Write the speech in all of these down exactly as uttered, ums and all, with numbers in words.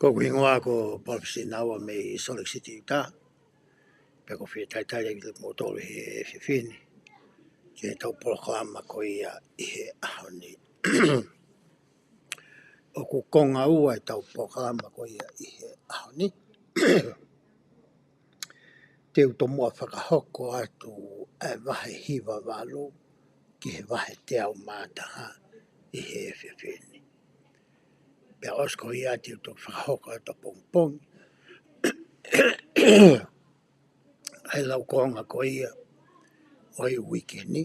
Ko hoku hingoa ko Paul Sinaua mei Salt Lake City, Utah. Pea ʻoku ou fie talitali ʻa kimoutolu he efiafi ni ki heʻetau polokalama ko ia ʻi he ʻaho ni. ʻOku konga ua ʻetau polokalama ko ia ʻi he ʻaho ni. Te u tomuʻa fakahoko atu ʻa e vahe hiva valu ki he vahe teau mā taha ʻi he efiafi ni. Pea ʻosi ko ia te u toki fakahoko atu ʻapongipongi ʻa e laukonga ko ia ʻo e uike ni,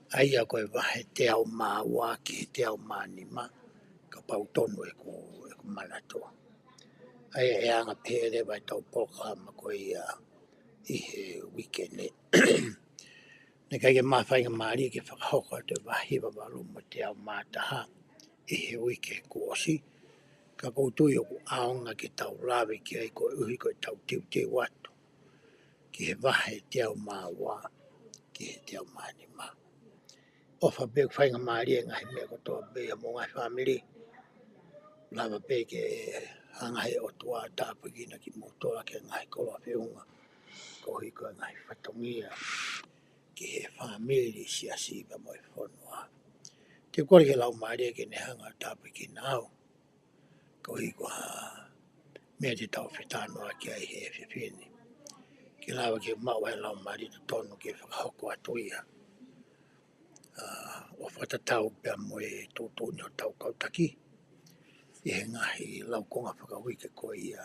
ʻa ia ko e vahe teau mā ua ki he teau mā nima, kapau ʻoku tonu ʻeku, ʻeku manatu. ʻA ia ʻe anga pē leva ʻetau polokalama ko ia ʻi he uike ni. Naʻe ʻikai ke ma faingamālie ke fakahoko atu e vahe hiva valu mo e teau mā taha ʻi he uike kuo ʻosi, ka ʻoku ou tui ʻoku ʻaonga ke tau lave ki ai koeʻuhi ko ʻetau teuteu atu ki he vahe teau mā ua ki he teau mā nima. ʻOfa pē ʻoku faingamālie e ngaahi meʻa kotoa pē ʻi homou ngaahi fāmili. Lava pē ke hanga he ʻOtua ʻo tāpuekina kimoutolu ʻaki e ngaahi koloa feʻunga, koeʻuhi ko e ngaahi fatongia ki he fāmili, siasi pea mo e fonua. Te u kole ki he Laumālie ke ne hanga ʻo tāpuekina au koeʻuhi ko ha meʻa te tau fetalanoaʻaki ai he efiafi ni, ke lava ke maʻu ʻa e laumālie totonu ke fakahoko atu ia, ʻa, ʻo fakatatau pea mo e tuʻutuʻuni hotau kau taki ʻi he ngaahi laukonga fakauike ko ia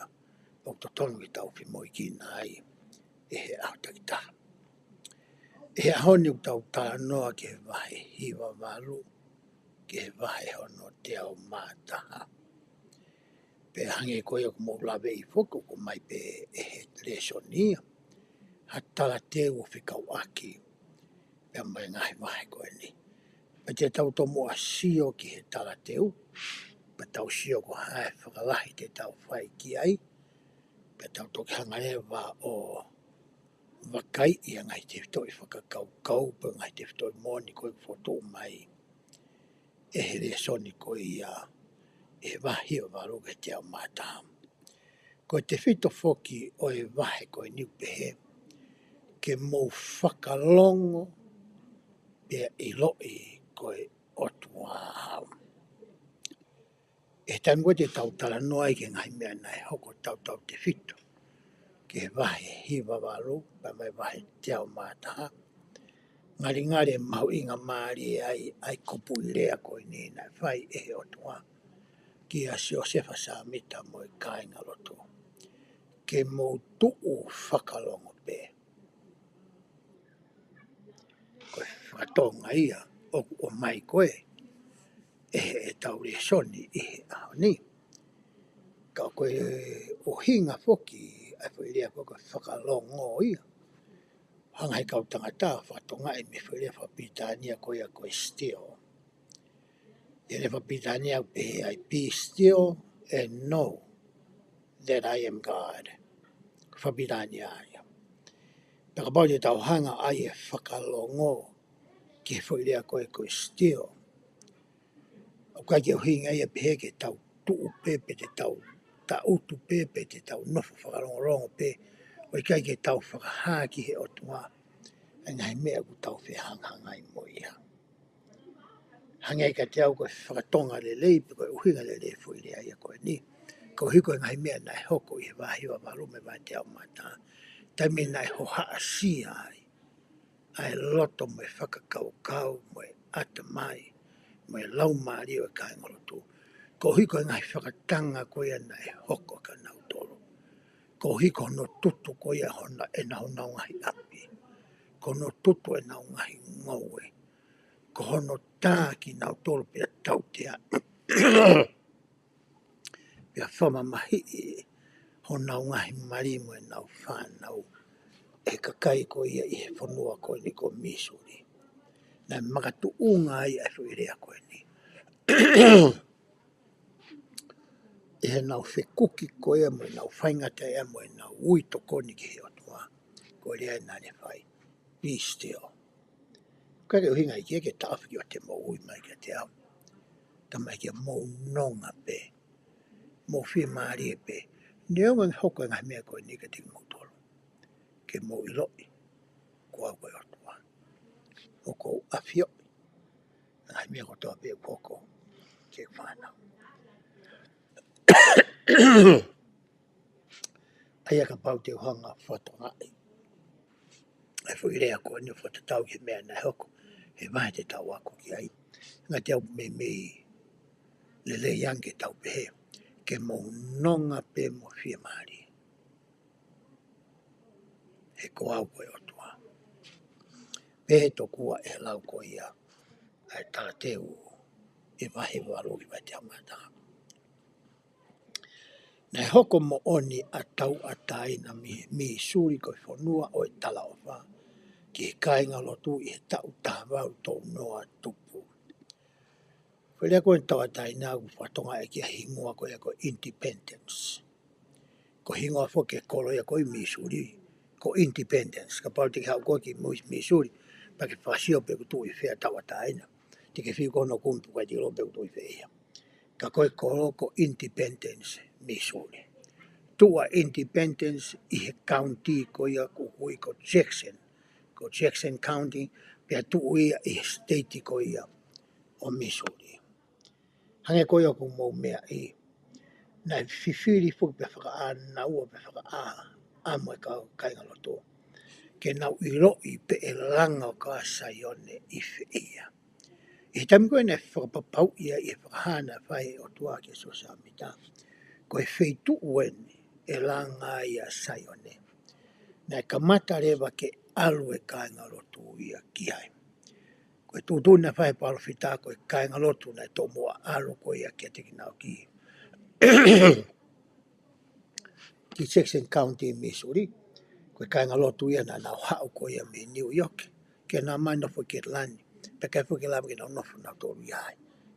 ʻoku totonu ke tau femoʻuekina ai ʻi he ʻaho takitaha. ʻI he ʻaho ni ʻoku tau talanoa ki he vahe hiva valu ki he vahe hono teau mā taha. Pea hangē ko ia ʻoku mou laveʻi foki, ʻoku ʻomai pē ʻe he lēsoni ia ha talateu ʻo fekauʻaki pea mo e ngaahi vahe ko eni. Pea te tau tomuʻa sio ki he talateu, pea tau sio ko e hā e fakalahi te tau fai ki ai, pea tau toki hanga leva ʻo vakaiʻi ʻa e ngaahi tefitoʻi fakakaukau pea mo e ngaahi tefitoʻi moʻoni ko ē ʻoku fokotuʻu mai ʻe he lēsoni ko ia ʻi he vahe hiva valu ki he teau mā taha. Ko e tefito foki ʻo e vahe ko eni ʻoku pehē, ke mou fakalongo pea ʻiloʻi ko e ʻOtua au. ʻI he taimi ko ē te tau talanoa ai ki he ngaahi meʻa naʻe hoko, tautautefito ki he vahe hiva valu pea mo e vahe teau mā taha, ngalingali ʻe mahuʻingamālie ai ʻa e kupuʻi lea ko eni naʻe fai ʻe he ʻOtua kia Siosefa Sāmita mo e kāingalotu. Ke mou tuʻu fakalongo pē. Ko e fakatonga ia ʻoku ʻomai ko ē ʻe heʻetau lēsoni ʻi he ʻaho ni. Ka ko e ʻuhinga foki ʻa e foʻi lea ko ē ko e fakalongo ia, hanga he kau tangata ʻo fakatongaʻi mei he foʻi lea fakapilitānia ko ia ko e still. ʻI he lea fakapilitānia ʻoku pehē ai, "Be still and know that I am God." Ko e fakapilitānia ia. Pea kapau te tau hanga ai ʻo fakalongo ki he foʻi lea ko ē ko e still, ʻoku ʻikai ke ʻuhinga ia pehē ke tau tuʻu pē, pe te tau taʻutu pē, pe te tau nofo fakalongolongo pē, ʻo ʻikai ke tau fakahā ki he ʻOtua ʻa e ngaahi meʻa ʻoku tau fehangahangai mo ia. Hangē kiate au ko e fakatonga lelei, pe ko e ʻuhinga lelei e foʻi lea ia ko eni, koeʻuhi ko e ngaahi meʻa naʻe hoko ʻi he vahe hiva valu mo e vahe teau mā taha. Taimi naʻe hohaʻasia ai ʻa e loto mo e fakakaukau mo e ʻatamai mo e laumālie ʻo e kāingalotu, koeʻuhi ko e ngaahi fakatanga ko ia naʻe hoko kia nautolu, koeʻuhi ko hono tutu ko ia hona, ʻena honau ngaahi ʻapi, ko hono tutu ʻenau ngaahi ngoue, ko hono tā kinautolu pea tautea, pea fakamamahiʻi honau ngaahi mali mo ʻenau fānau ʻe he kakai ko ia ʻi he fonua ko eni ko Missouri. Naʻe makatuʻunga ai ʻa e foʻi lea ko eni ʻi heʻenau fekuki ko ia mo ʻenau faingataʻaʻia mo ʻenau ui tokoni ki he ʻOtua. Ko e lea naʻa ne fai, "Be still." ʻIkai ke ʻuhinga ia ke taʻofi ki ʻo te mou ui mai kiate au. Talamai ke mou nonga pē. mou fiemālie pē. Neongo ʻene hoko e ngaahi meʻa ko eni kiate kimoutolu, ke mou ʻiloʻi ko au ko e ʻOtua. ʻOku ou ʻafioʻi e ngaahi meʻa kotoa pē ʻoku hoko ki heʻeku fānau. ʻA ia kapau te u hanga ʻo fakatokangaʻi ʻa e foʻi lea ko eni ʻo fakatatau ki he meʻa naʻe hoko he vahe te tau ako ki ai, ngata ai ʻoku meimei lelei ange ke tau pehē, ke mou nonga pē mo fiemālie, he ko au ko e ʻOtua. Pehē tokua ʻe he lau ko ia ʻa e talateu ʻi he vahe valu ki he vahe teau mā taha. Naʻe hoko moʻoni ʻa tauʻatāina mei Mīsuli ko e fonua ʻo e talaʻofa ki he kāingalotu ʻi he taʻu taha valu tolu noa tupu. Ko e lea ko eni tauʻatāina ʻoku fakatokangaʻi ʻaki ʻa e hingoa ko ia ko e Independence. Ko e hingoa foki e kolo ia ko ē ʻi Mīsuli ko Independence. Kapau te ke haʻu koe ki Mui-, Mīsuli, pea ke fakasio pe ʻoku tuʻu ʻi fē ʻa tauʻatāina, te ke fiu koe hono kumi pea ʻikai te ke ʻilo pe ʻoku tuʻu ʻi fē ia. Ka ko e kolo ko Independence, Mīsuli. Tuʻu ʻa Independence ʻi he county ko ia ʻoku ui ko Jackson, ko Jackson County, pea tuʻu ia ʻi he state ko ia ʻo Mīsuli. Hangē ko ia ʻoku mou meaʻi, naʻe fifili foki pea fakaʻānaua pea fakaʻā ʻa e kau kāingalotu ke nau ʻiloʻi pe ʻe langa ʻo kā Saione ʻi fē ia. ʻI he taimi ko ē naʻe fakapapauʻi ai ʻi he fakahā naʻe fai ʻe he ʻOtua kia Siosefa Sāmita, ko e feituʻu eni ʻe langa ai ʻa Saione, naʻe kamata leva ke ʻalu e kāingalotu ia ki ai. Ko e tuʻutuʻuni naʻe fai ʻe he palōfita ko e kāingalotu naʻe tomuʻa ʻalu ko ia kiate kinautolu ki Jackson County, Missouri. Ko e kāingalotu ia naʻa nau haʻu ko ia mei New York ke nau mai nofo ʻi Ketilani, pea ʻikai foki lava ke nau nofo nautolu ia ai.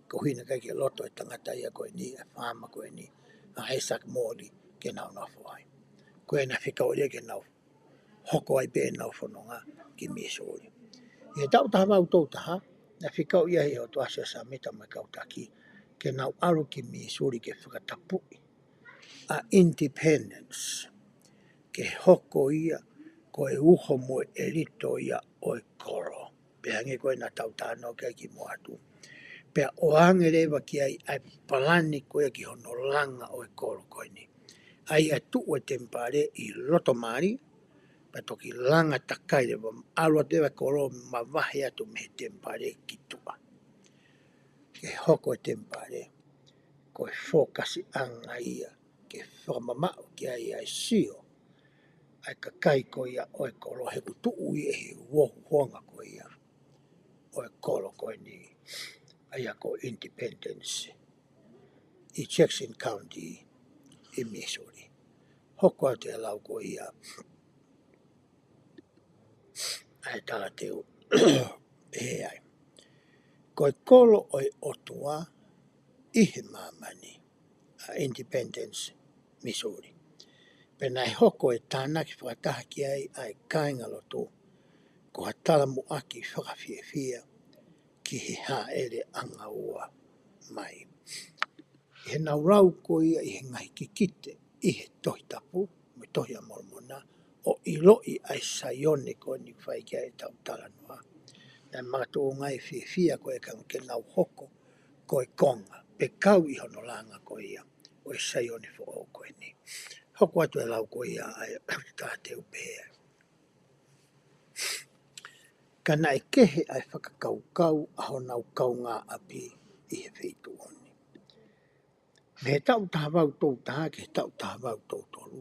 Ko e ʻuhinga ʻikai ke loto e tangata ia ko eni, e faama ko eni, ʻa Isaac Morley, ke nau nofo ai. Ko ia naʻe fekauʻi ia ke nau hoko ai pē ʻenau fononga ki Missouri. ʻI he taʻu taha valu tolu taha, naʻe fekauʻi ia ʻe he ʻOtua ʻa Siosefa Sāmita mo e kau taki ke nau ʻalu ki Missouri ke fakatapuʻi ʻa Independence, ke hoko ia ko e uho mo e ʻelito ia ʻo e kolo. Pea hangē ko ia naʻa tau talanoa ki ai kimuʻa atu. Pea ʻoange leva ki ai ʻa e palani ko ia ki hono langa ʻo e kolo ko eni. ʻA ia tuʻu e temipale ʻi loto mali, pea toki langa takai leva, ʻalu atu leva e kolo mavahe atu mei he temipale ki tuʻa. Ke hoko e temipale ko e fokasiʻanga ia ke fakamamaʻu ki ai ʻa e sio ʻa e kakai ko ia ʻo e kolo he ʻoku tuʻu ia ʻi he uohu honga ko ia ʻo e kolo ko eni, ʻa ia ko Independence, ʻi Jackson County ʻi Missouri. Hoko atu e lau ko ia ʻa e talateu ʻe hē ai. Ko e kolo ʻo e ʻOtua ʻi he māmani, ʻa Independence, Missouri. Pea naʻe hoko e tānaki fakataha ki ai ʻa e kāingalotu ko ha talamuʻaki fakafiefia ki he hāʻele ʻanga ua mai. ʻI heʻenau lau ko ia ʻi he ngaahi kikite ʻi he Tohi Tapu mo e Tohi ʻa Molomona, ʻo ʻiloʻi ʻa e Saione ko eni ʻoku fai ki ai ʻetau talanoa, naʻe makatuʻunga ai e fiefia ko ia ke nau hoko ko e konga pe kau ʻi hono langa ko ia ʻo e Saione foʻou ko eni. Hoko atu e lau ko ia ʻa e talateu pehē: Ka naʻe kehe ʻa e fakakaukau ʻa honau kaungāʻapi ʻi he feituʻu ni. Mei he taʻu taha valu tolu taha ki he taʻu taha valu tolu tolu,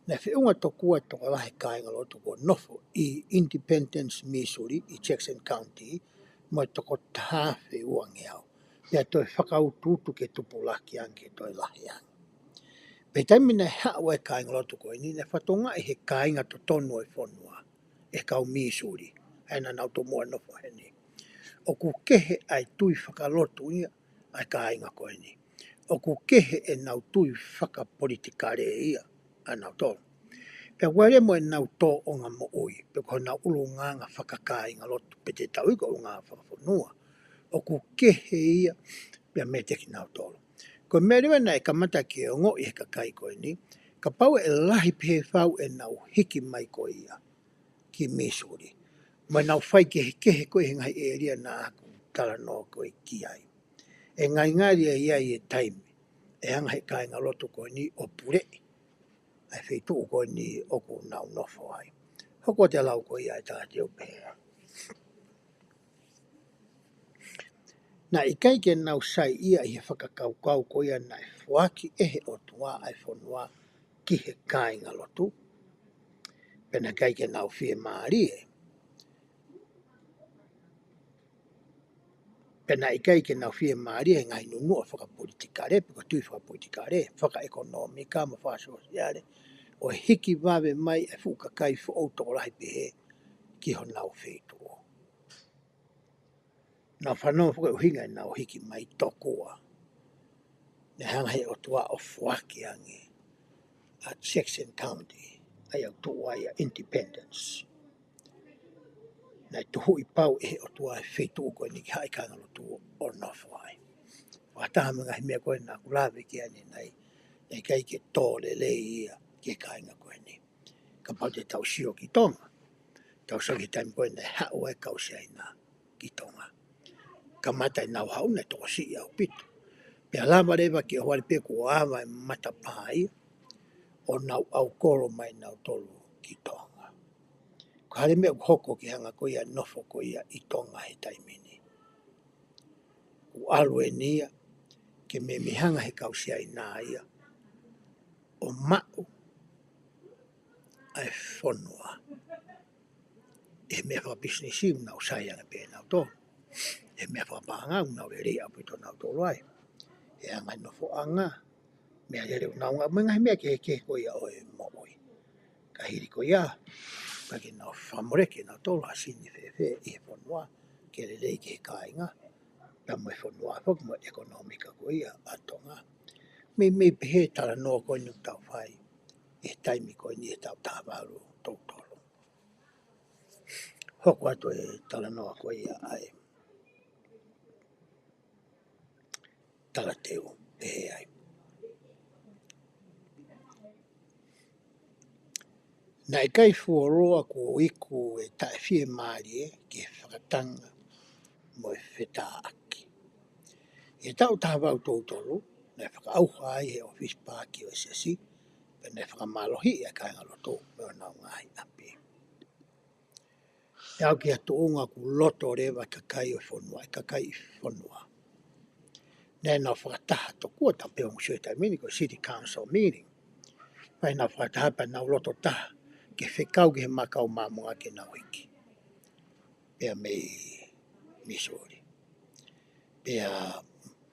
naʻe feʻunga tokua e tokolahi e kāingalotu kuo nofo ʻi Independence, Missouri, ʻi Jackson County, mo e toko taha afe uangeau, pea toe fakautuutu ke tupulaki ange ke toe lahi ange. Pea taimi naʻe haʻu ai e kāingalotu ko eni, naʻe fakatokangaʻi ʻe he kāinga totonu ʻo e fonua, ʻe he kau Missouri, ʻa ia naʻa nau tomuʻa nofo heni, ʻoku kehe ʻa e tui fakalotu ia ʻa e kāinga ko eni. ʻOku kehe ʻenau tui fakapolitikale ia ʻanautolu. Pea ʻoku ʻi ai leva mo ʻenau tōʻonga moʻui, pe ko honau ʻulungaanga fakakāingalotu, pe te tau ui ko e ʻulungaanga fakafonua, ʻoku kehe ia pea meiate kinautolu. Ko e meʻa leva naʻe kamata ke ongoʻi he kakai ko eni, kapau ʻe lahi pē he fau ʻenau hiki mai ko ia ki Missouri, mo ʻenau fai kehekehe ko ē he ngaahi ʻēlia naʻa ku talanoa ko ē ki ai, ʻe ngalingali ai e taimi ʻe hanga he kāingalotu ko eni ʻo puleʻi ʻa e feituʻu ko eni ʻoku nau nofo ai. Hoko atu e lau ko ia ʻa e talateu, pehē: Naʻe ʻikai ke nau saiʻia ʻi he fakakaukau ko ia naʻe foaki ʻe he ʻOtua ʻa e fonua ki he kāingalotu, pea naʻe ʻikai ke nau fiemālie pea naʻe ʻikai ke nau fiemālie he ngaahi nunuʻa fakapolitikale, pe ko e tui fakapolitikale, fakaʻekonōmika mo fakasōsiale, ʻo e hiki vave mai e fuʻu kakai foʻou tokolahi pehē ki honau feituʻu. Naʻa nau fanongo foki ki he ʻuhinga ʻenau hiki mai, tokua naʻe hanga he ʻOtua ʻo foaki ange ʻa Jackson County, ʻa ia ʻoku tuʻu ai ʻa Independence. Naʻe tuhuʻi pau ʻe he ʻOtua e feituʻu ko eni ki haʻi kāingalotu ʻo nofo ai. Fakataha mo e ngaahi meʻa ko ē naʻa ku lave ki ai ʻanenai, naʻe ʻikai ke tō lelei ia ki he kāinga ko eni. Kapau te tau sio ki Tonga, tau sio ki he taimi ko ē naʻe haʻu ai e kau Siaina ki Tonga. Kamata ʻenau haʻu naʻe tokosiʻi ʻaupito. Pea lava leva ke ʻohovale pē kuo ava e matapā ia, ʻo nau ʻaukolo mai nautolu ki Tonga. Ko e hā e meʻa ʻoku hoko ki he anga ko ia e nofo ko ia ʻi Tonga he taimi ni? ʻOku ʻalu eni ia ke meimei hanga he kau Siaina ia ʻo maʻu ʻa e fonua. ʻI he meʻa fakapisinisi ʻoku nau sai ange pē nautolu. ʻI he meʻa fakapaʻanga ʻoku nau lelei ʻaupito nautolu ai. He anga e nofoʻanga, meʻalele ʻoku nau ngāue, mo e ngaahi meʻa kehekehe ko ia ʻo e moʻui. Ka hili ko ia, ka ke nau fakamoleki nautolu ha sini fēfē ʻi he fonua ke lelei ki he kāinga, pea mo e fonua foki mo e ʻekonōmika ko ia ʻa Tonga. Meimei pehē e talanoa ko eni ʻoku tau fai he taimi ko eni he taʻu taha valu tolu tolu. Hoko atu e talanoa ko ia ʻa e talateu, pehē ai: Naʻe ʻikai fuoloa kuo iku e taʻefiemālie ki he fakatanga mo e fetāʻaki. ʻI he taʻu taha valu tolu tolu, naʻe fakaʻauha ai he ʻōfisi paaki ʻo e Siasi, pea naʻe fakamālohiʻi ʻa e kāingalotu mo ʻenau ngaahi ʻapi. ʻE aʻu ki ha tuʻunga ʻoku loto leva e kakai ʻo e fonua, e kakai ʻi fonua. Naʻa nau fakataha tokua, ta pē ʻoku sio he taimi ni ko e City Council meeting. Pea nau fakataha pea nau loto taha ke fekau ki he Maʻa Kau Māmonga ke nau hiki pea mei Missouri. Pea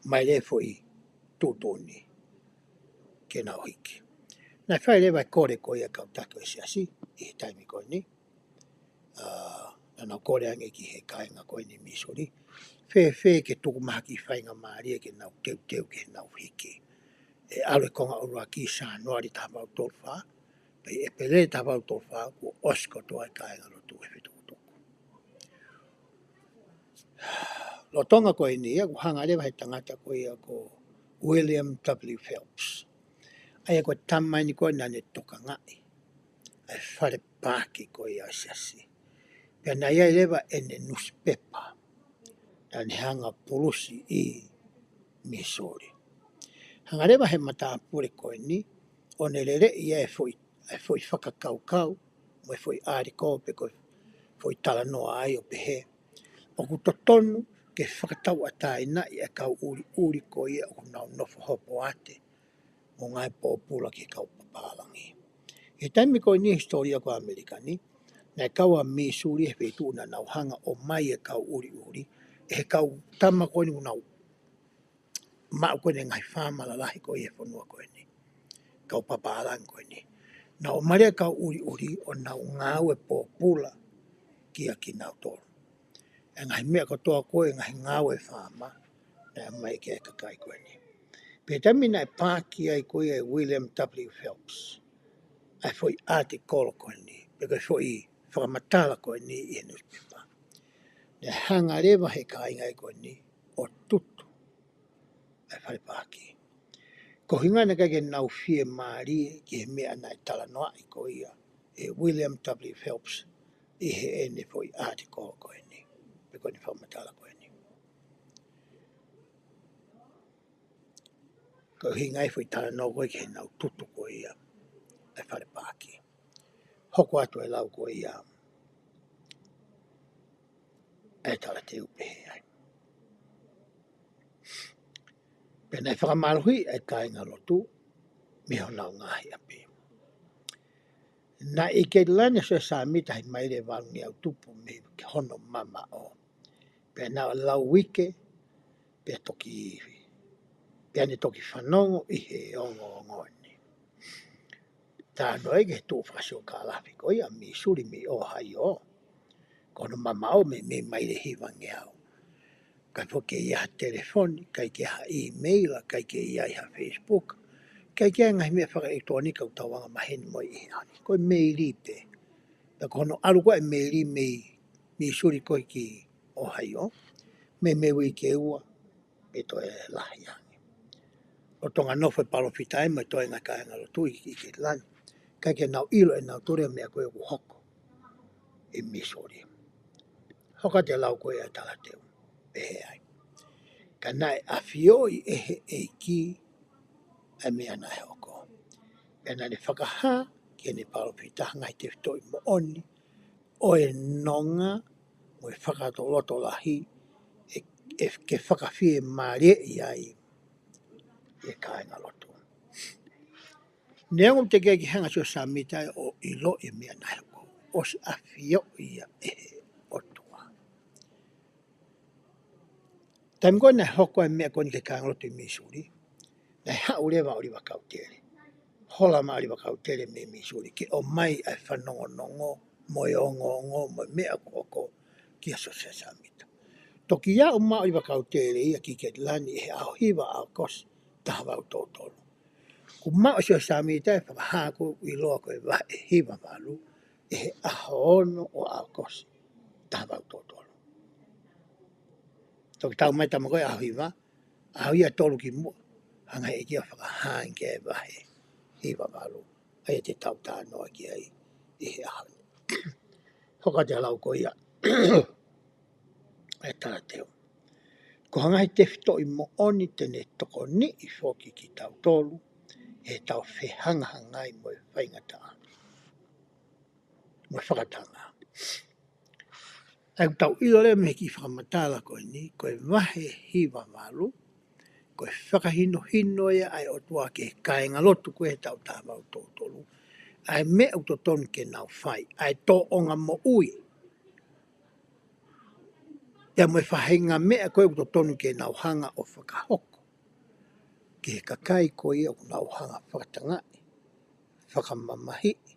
mai leva e foʻi tuʻutuʻuni ke nau hiki. Naʻe fai leva e kole ko ia ʻa e kau taki ʻo e Siasi ʻi he taimi ko eni. ʻA, naʻa nau kole ange ki he kāinga ko eni Missouri, fēfē ke tuku mai ha kiʻi faingamālie ke nau teuteu ke nau hiki. ʻE ʻalu e konga ʻuluaki Sānuali taha valu tolu fā, pea ʻi ʻEpeleli taha valu tolu fā kuo ʻosi kotoa e kāingalotu he fetukutuku. Lolotonga ko eni ia, kuo hanga leva he tangata ko ia ko William W. Phelps, ʻa ia ko e tama eni ko ē naʻa ne tokangaʻi ʻa e fale paaki ko ia ʻo e Siasi. Pea naʻe ʻi ai leva ʻene nusipepa naʻa ne hanga ʻo pulusi ʻi Missouri. Hanga leva he matāpule ko eni ʻo ne leleʻi ʻa e foʻi, ʻa e foʻi fakakaukau mo e foʻi ʻāliko pe ko e foʻi talanoa ai ʻo pehē ʻoku totonu ke fakatauʻatāinaʻi ʻa e kau ʻuliʻuli ko ia ʻoku nau nofo hopoate mo ngāue pōpula ki he kau papālangi. He taimi ko eni he hisitōlia ko ē ʻa ʻAmelika ni, naʻe kau ʻa Missouri he feituʻu naʻa nau hanga ʻo ʻomai e kau ʻuliʻuli, ʻe he kau tama ko eni ʻoku nau maʻu ko eni e ngaahi faama lalahi ko ia he fonua ko eni, kau papālangi ko eni. Naʻa nau ʻomai e kau ʻuliʻuli ʻo nau ngāue pōpula kia kinautolu. E ngaahi meʻa kotoa ko ē, ngaahi ngāue faama, naʻe ʻomai ki ai e kakai ko eni. Pea taimi naʻe paaki ai ko ia ʻe William W. Phelps ʻa e foʻi ʻātikolo ko eni, pe ko e foʻi fakamatala ko eni ʻi he nusipepa, naʻe hanga leva he kāinga ko eni ʻo tutu ʻa e fale paaki. Ko e ʻuhinga naʻe ʻikai ke nau fiemālie ki he meʻa naʻe talanoaʻi ko ia ʻe William W. Phelps ʻi heʻene foʻi ʻātikolo ko eni, pe ko ʻene fakamatala ko eni. Ko e ʻuhinga ia e foʻi talanoa ko ē ki heʻenau tutu ko ia ʻa e fale paaki. Hoko atu e lau ko ia ʻa e talateu pehē ai. Pea naʻe fakamālohiʻi ʻa e kāingalotu mei honau ngaahi ʻapi. Naʻe ʻi Ketilani ʻa Siosefa Sāmita he maile ʻe valungeau tupu mei hono mamaʻo. Pea naʻe lau uike, pea toki, pea ne toki fanongo ʻi he ongoongo ni. Talanoa ia ki he tuʻu fakasiokālafi ko ia ʻa Mīsuli mei ʻOhaiō. Ko hono mamaʻo mei, mei maile hivangeau. ʻIkai foki ke ʻi ai ha telefoni, ʻikai ke ʻi ai ha email, ʻikai ke ʻi ai ha Facebook, ʻikai ke ʻi ai ha ngaahi meʻa fakaʻilekitulōnika ʻoku tau anga maheni mo ia ʻi he ʻaho ni. Ko e meili pē. Pea ko hono ʻalu ko ē e meili mei, mei Mīsuli ko ē ki ʻOhaiō, meimei uike ua, pea toe lahi ange. Lolotonga nofo e palōfita ia mo e toenga kāingalotu ʻi, ʻi Ketilani, ʻikai ke nau ʻilo ʻe nautolu e meʻa ko ē ʻoku hoko ʻi Mīsuli. Hoko atu e lau ko ia ʻa e talateu, pehē ai. Ka naʻe ʻafioʻi ʻe he ʻEiki ʻa e meʻa naʻe hoko. Pea naʻa ne fakahā ki heʻene palōfita ha ngaahi tefitoʻi moʻoni ʻo e nonga mo e fakatōlotolahi ʻe, ʻe, ke fakafiemālieʻi ai e kāingalotu. Neongo teʻeki ke hanga ʻe Siosefa Sāmita ʻo ʻiloʻi e meʻa naʻe hoko, ʻosi ʻafioʻi ia ʻe he ʻOtua. Taimi ko ē naʻe hoko ai e meʻa ko eni ki he kāingalotu ʻi Mīsuli, naʻe haʻu leva ʻa ʻOliva Kautele. Hola mai ʻa ʻOliva Kautele mei Mīsuli ke ʻomai ʻa e fanongonongo mo e ongoongo mo e meʻa ʻoku hoko kia Siosefa Sāmita. Toki aʻu mai ʻa ʻOliva Kautele ia ki Ketilani ʻi he ʻaho hiva ʻAokosi taha valu tolu tolu. Kuo maʻu ʻe Siosefa Sāmita e fakahā ko ē ʻoku ʻiloa ko e vahe hiva valu ʻi he ʻaho ono ʻo ʻAokosi taha valu tolu tolu. Toki tau mai tama ko ē ʻaho hiva, ʻaho ia ʻe tolu kimuʻa, hanga ʻe he ʻEiki ʻo fakahā ange ki ai e vahe hiva valu, ʻa ia te tau talanoa ki ai ʻi he ʻaho ni. Hoko atu e lau ko ia ʻa e talateu. Ko e ngaahi tefitoʻi moʻoni te ne tokoniʻi foki kitautolu heʻetau fehangahangai mo e faingataʻa mo e fakatanga. ʻA ia ʻoku tau ʻilo leva mei he kiʻi fakamatala ko eni, ko e vahe hiva valu, ko e fakahinohino ia ʻa e ʻOtua ki he kāingalotu ko ē he taʻu taha valu tolu tolu, ʻa e meʻa ʻoku totonu ke nau fai, ʻa e tōʻonga moʻui, pea mo e faʻahinga meʻa ko ē ʻoku totonu ke nau hanga ʻo fakahoko ki he kakai ko ia ʻoku nau hanga ʻo fakatangaʻi, fakamamahiʻi,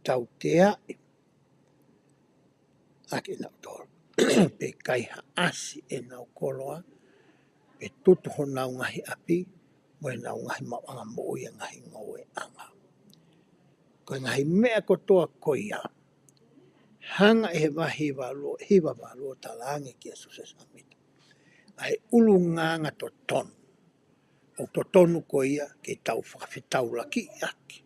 tauteaʻi ʻaki ʻe nautolu, pe kaihaʻasi ʻenau koloa, pe tutu honau ngaahi ʻapi mo ʻenau ngaahi maʻuʻanga moʻui ʻa e ngaahi ngoueʻanga. Ko e ngaahi meʻa kotoa ko ia, hanga ʻe he vahe hiva valu, hiva valu ʻo talaange kia Siosefa Sāmita ʻa e ʻulungaanga totonu ʻoku totonu ko ia ke tau fakafetaulakiʻi ʻaki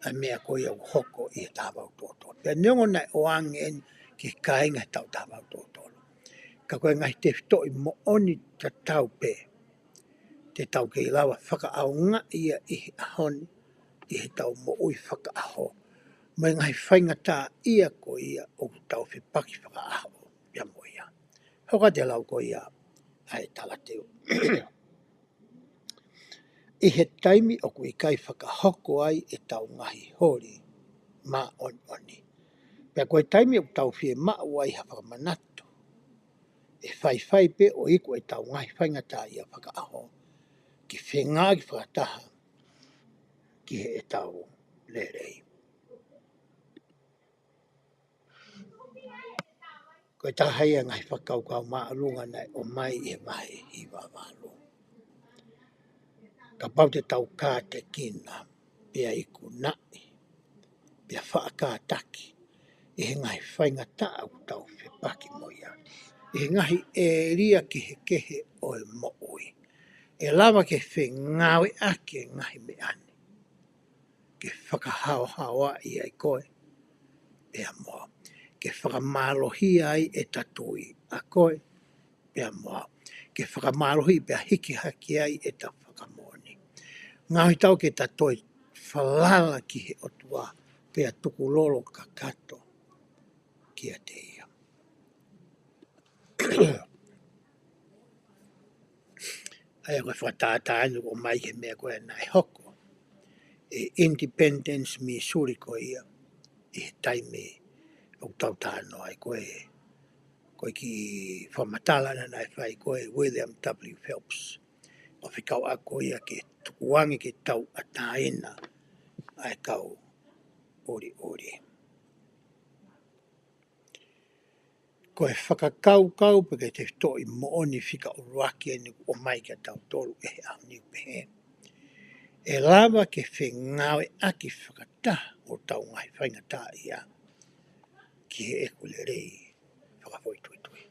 ʻa e meʻa ko ia ʻoku hoko ʻi he taha valu tolu tolu. Pea neongo naʻe ʻoange eni ki he kāinga he taʻu taha valu tolu tolu, ka ko e ngaahi tefitoʻi moʻoni tatau pē te tau kei lava fakaʻaongaʻi ia ʻi he ʻaho ni, ʻi heʻetau moʻui fakaʻaho, mo e ngaahi faingataʻaʻia ko ia ʻoku tau fepaki fakaʻaho ia mo ia. Hoko atu e lau ko ia ʻa e talateu. ʻI he taimi ʻoku ʻikai fakahoko ai ʻetau ngaahi holi māʻoniʻoni, pea ko e taimi ʻoku tau fiemaʻu ai ha fakamanatu, ʻe faifai pē ʻo iku ʻetau ngaahi faingataʻaʻia fakaʻaho ke fengāueʻaki fakataha ki heʻetau lelei. Ko e taha ia e ngaahi fakakaukau māʻolunga naʻe ʻomai ʻi he vahe hiva valu. Kapau te tau kātekina, pea ikunaʻi, pea faʻa kātaki ʻi he ngaahi faingataʻa ʻoku tau fepaki mo ia ʻi he ngaahi ʻēlia kehekehe ʻo e moʻui, ʻE lava ke fengāueʻaki e ngaahi meʻa ni ke fakahaohaoaʻi ai koe pea mo au, ke fakamālohia ai ʻeta tui ʻa koe pea mo au, ke fakamālohi pea hiki hake ai ʻeta fakamoʻoni. Ngaohi tau ke ta toe falala ki he ʻOtua pea tukulolo kakato kiate ia. ʻA ia ko e fakatātā ʻeni ʻoku ʻomai he meʻa ko ē naʻe hoko ʻi Independence, Missouri ko ia, ʻi he taimi ʻoku tau talanoa ai ko ē, ko e kiʻi fakamatala naʻe fai ko ē William W. Phelps, ʻo fekauʻaki ko ia ke tukuange ke tauʻatāina ʻa e kau ʻoliʻoli. Ko e fakakaukau pe ko e tefitoʻi moʻoni fika ʻuluaki ʻeni ʻoku ʻomai kia tautolu ʻi he ʻaho ni, ʻoku pehē: ʻE lava ke fengāueʻaki fakataha hotau ngaahi faingataʻaʻia ki heʻeku lelei fakafoʻituitui.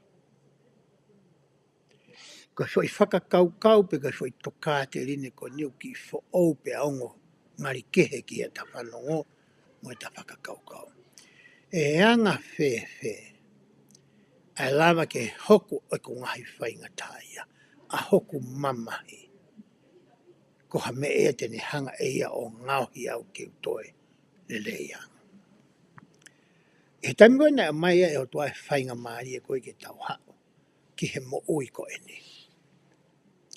Ko e foʻi fakakaukau pe ko e foʻi tokāteline ko eni ʻoku kiʻi foʻou pea ongo ngali kehe ki heʻeta fanongo mo ʻeta fakakaukau. ʻE anga fēfē ʻa e lava ke hoko ʻeku ngaahi faingataʻaʻia, ʻa hoku mamahi, ko ha meʻa ia te ne hanga ʻe ia ʻo ngaohi au ke u toe lelei ange? ʻI he taimi ko ē naʻe ʻomai ai ʻe he ʻOtua e faingamālie ko ē ke tau haʻu ki he moʻui ko eni,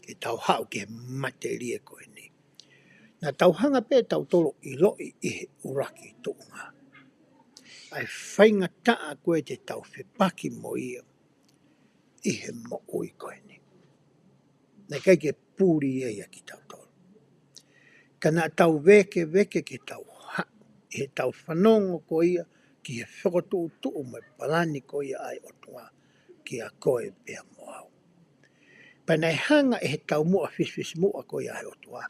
ke tau haʻu ki he matelie ko eni, naʻa tau hanga pē tautolu ʻo ʻiloʻi ʻi he ʻuluaki tuʻunga ʻa e faingataʻa ko ē te tau fepaki mo ia ʻi he moʻui ko eni. Naʻe ʻikai ke puli ia ʻia kitautolu, ka naʻa tau vēkeveke ke tau haʻu ʻi heʻetau fanongo ko ia ki he fokotuʻutuʻu mo e palani ko ia ʻa e ʻOtua kia koe pea mo au. Pea naʻe hanga ʻe he taumuʻa fisifisimuʻa ko ia ʻa e ʻOtua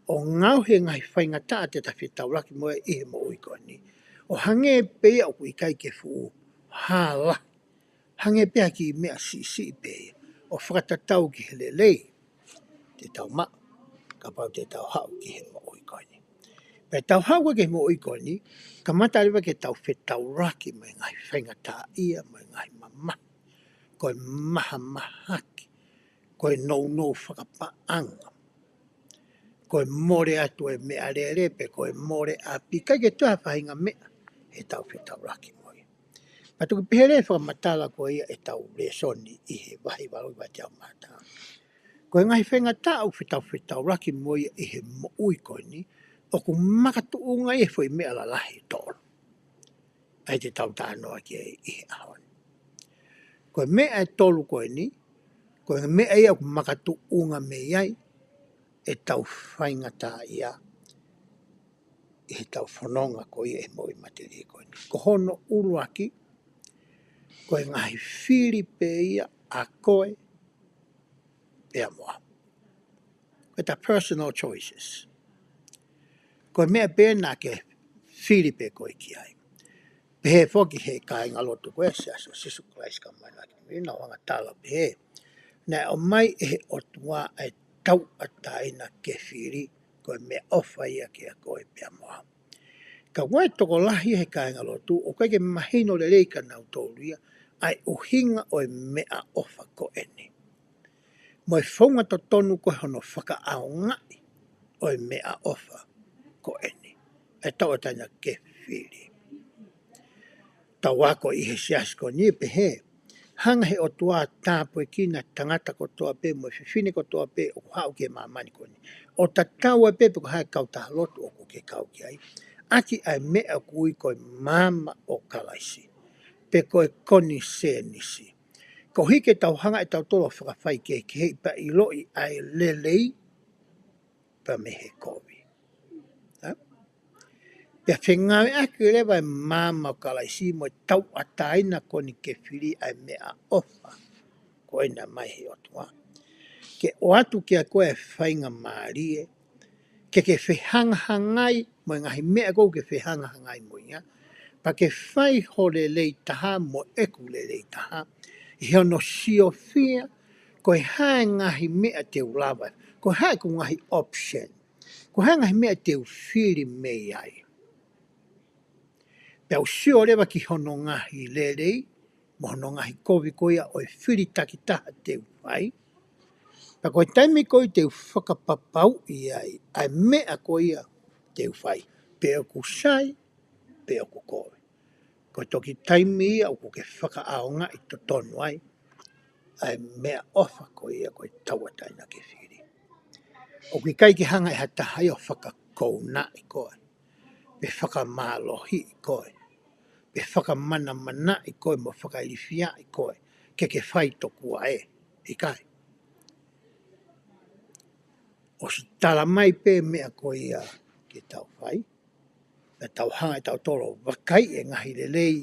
ʻo ngaohi e ngaahi faingataʻa te ta fetaulaki mo ia ʻi he moʻui ko eni, ʻo hangē pē ia ʻoku ʻikai ke fuʻu hā lahi, hangē pē ha kiʻi meʻa siʻisiʻi pē ia ʻo fakatatau ki he lelei te tau maʻu kapau te tau haʻu ki he moʻui ko eni. Pea tau haʻu ko ē ki he moʻui ko eni, kamata leva ke tau fetaulaki mo e ngaahi faingataʻaʻia, mo e ngaahi mamahi, ko e mahamahaki, ko e nounou fakapaʻanga, ko e mole atu e meʻalele pe ko e mole ʻapi, ʻikai ke toe ha faʻahinga meʻa heʻetau fetaulaki mo ia. Pea toki pehē leva e fakamatala ko ia ʻetau lēsoni ʻi he vahe valu ʻi he vahe teau mā taha: Ko e ngaahi faingataʻa ʻoku fetau fetaulaki mo ia ʻi he moʻui ko eni, ʻoku makatuʻunga ia he foʻi meʻa lalahi ʻe tolu ʻa ia te tau talanoa ki ai ʻi he ʻaho ni. Ko e meʻa ʻe tolu ko eni, ko e meʻa ia ʻoku makatuʻunga mei ai ʻetau faingataʻaʻia ʻi heʻetau fononga ko ia ʻi he moʻui matelie ko eni. Ko hono ʻuluaki, ko e ngaahi fili pē ia ʻa koe pea mo au. Ko ʻeta personal choices. Ko e meʻa pē naʻa ke fili pē koe ki ai. Pehē foki he kāingalotu ko ē ʻa e Siasi ʻo Sīsū Kalaisi Kau Māʻoniʻoni ʻi he Ngaahi ʻAho Kimui Ni, naʻa nau hanga ʻo tala pehē naʻe ʻomai ʻe he ʻOtua ʻa e tauʻatāina ke fili, ko e meʻaʻofa ia kia koe pea mo au. Ka ʻoku ʻi ai e tokolahi he kāingalotu ʻoku ʻikai ke mahino lelei kia nautolu ia ʻa e ʻuhinga ʻo e meʻaʻofa ko eni, mo e founga totonu ko ē hono fakaʻaongaʻi ʻo e meʻaʻofa ko eni, ʻa e tauʻatāina ke fili. Tau ako ʻi he siasi ko eni ʻoku pehē: Hanga ʻe he ʻOtua ʻo tāpuekina e tangata kotoa pē mo e fefine kotoa pē ʻoku haʻu ki he māmani ko eni, ʻo tatau ai pē pe ko hai e kautaha lotu ʻoku ke kau ki ai, ʻaki ʻa e meʻa ʻoku ui ko e maama ʻo Kalaisi, pe ko e konisēnisi, koeʻuhi ke tau hanga ʻe tautolu ʻo fakafaikehekeheʻi pea ʻiloʻi ʻa e lelei pea mei he kovi. Ha? Pea fengāueʻaki leva e maama ʻo Kalaisi mo e tauʻatāina ko eni ke fili, ʻa e meʻaʻofa ko ē naʻe ʻomai ʻe he ʻOtua, ke ʻoatu kia koe e faingamālie ke ke fehangahangai mo e ngaahi meʻa ko ē ʻoku ke fehangahangai mo ia, pea ke fai ho lelei taha mo ʻeku lelei taha ʻi hono siofia ko e hā e ngaahi meʻa te u lava Ko e hā ʻeku ngaahi option? Ko e hā e ngaahi meʻa te u fili mei ai? Pea u sio leva ki hono ngaahi lelei, mo hono ngaahi kovi ko ia ʻo e fili takitaha te u fai. Pea ko e taimi ko ia te u fakapapauʻi ai ʻa e meʻa ko ia te u fai, pe ʻoku sai, pe ʻoku kovi. Ko e toki taimi ia ʻoku ke fakaʻaongaʻi totonu ai ʻa e meʻaʻofa ko ia ko e tauʻatāina ke fili. ʻOku ʻikai ke hanga ʻe ha taha ia ʻo fakakounaʻi koe, pe fakamālohiʻi koe, pe fakamanamanaʻi koe mo fakailifiaʻi koe ke ke fai tokua ē, ʻikai. ʻOsi tala mai pē meʻa ko ia ke tau fai, pea tau hanga ʻe tautolu ʻo vakaiʻi e ngaahi lelei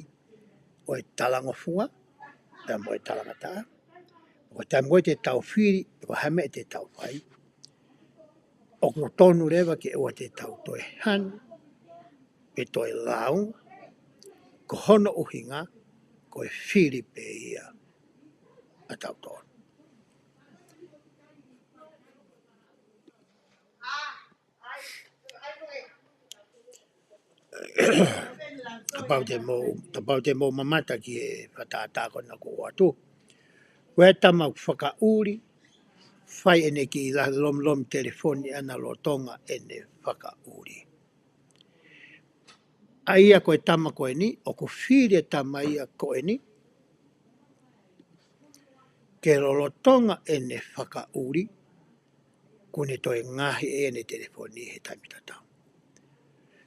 ʻo e talangofua pea mo e talangataʻa. Ko e taimi ko ia te tau fili pe ko e hā e meʻa te tau fai, ʻoku tonu leva ke ʻoua te tau toe hanu pe toe lau, ko hono ʻuhinga ko e fili pē ia ʻa tautolu. Kapau te mou, kapau te mou mamata ki he fakatātā ko ena kuo ʻoatu. Ko e tama ʻoku fakaʻuli, fai ʻene kiʻi la-, lomilomi telefoni ʻana lolotonga ʻene fakaʻuli. ʻA ia ko e tama ko eni, ʻoku fili e tama ia ko eni ke lolotonga ʻene fakaʻuli, kuo ne toe ngaohi ʻene telefoni he taimi tatau.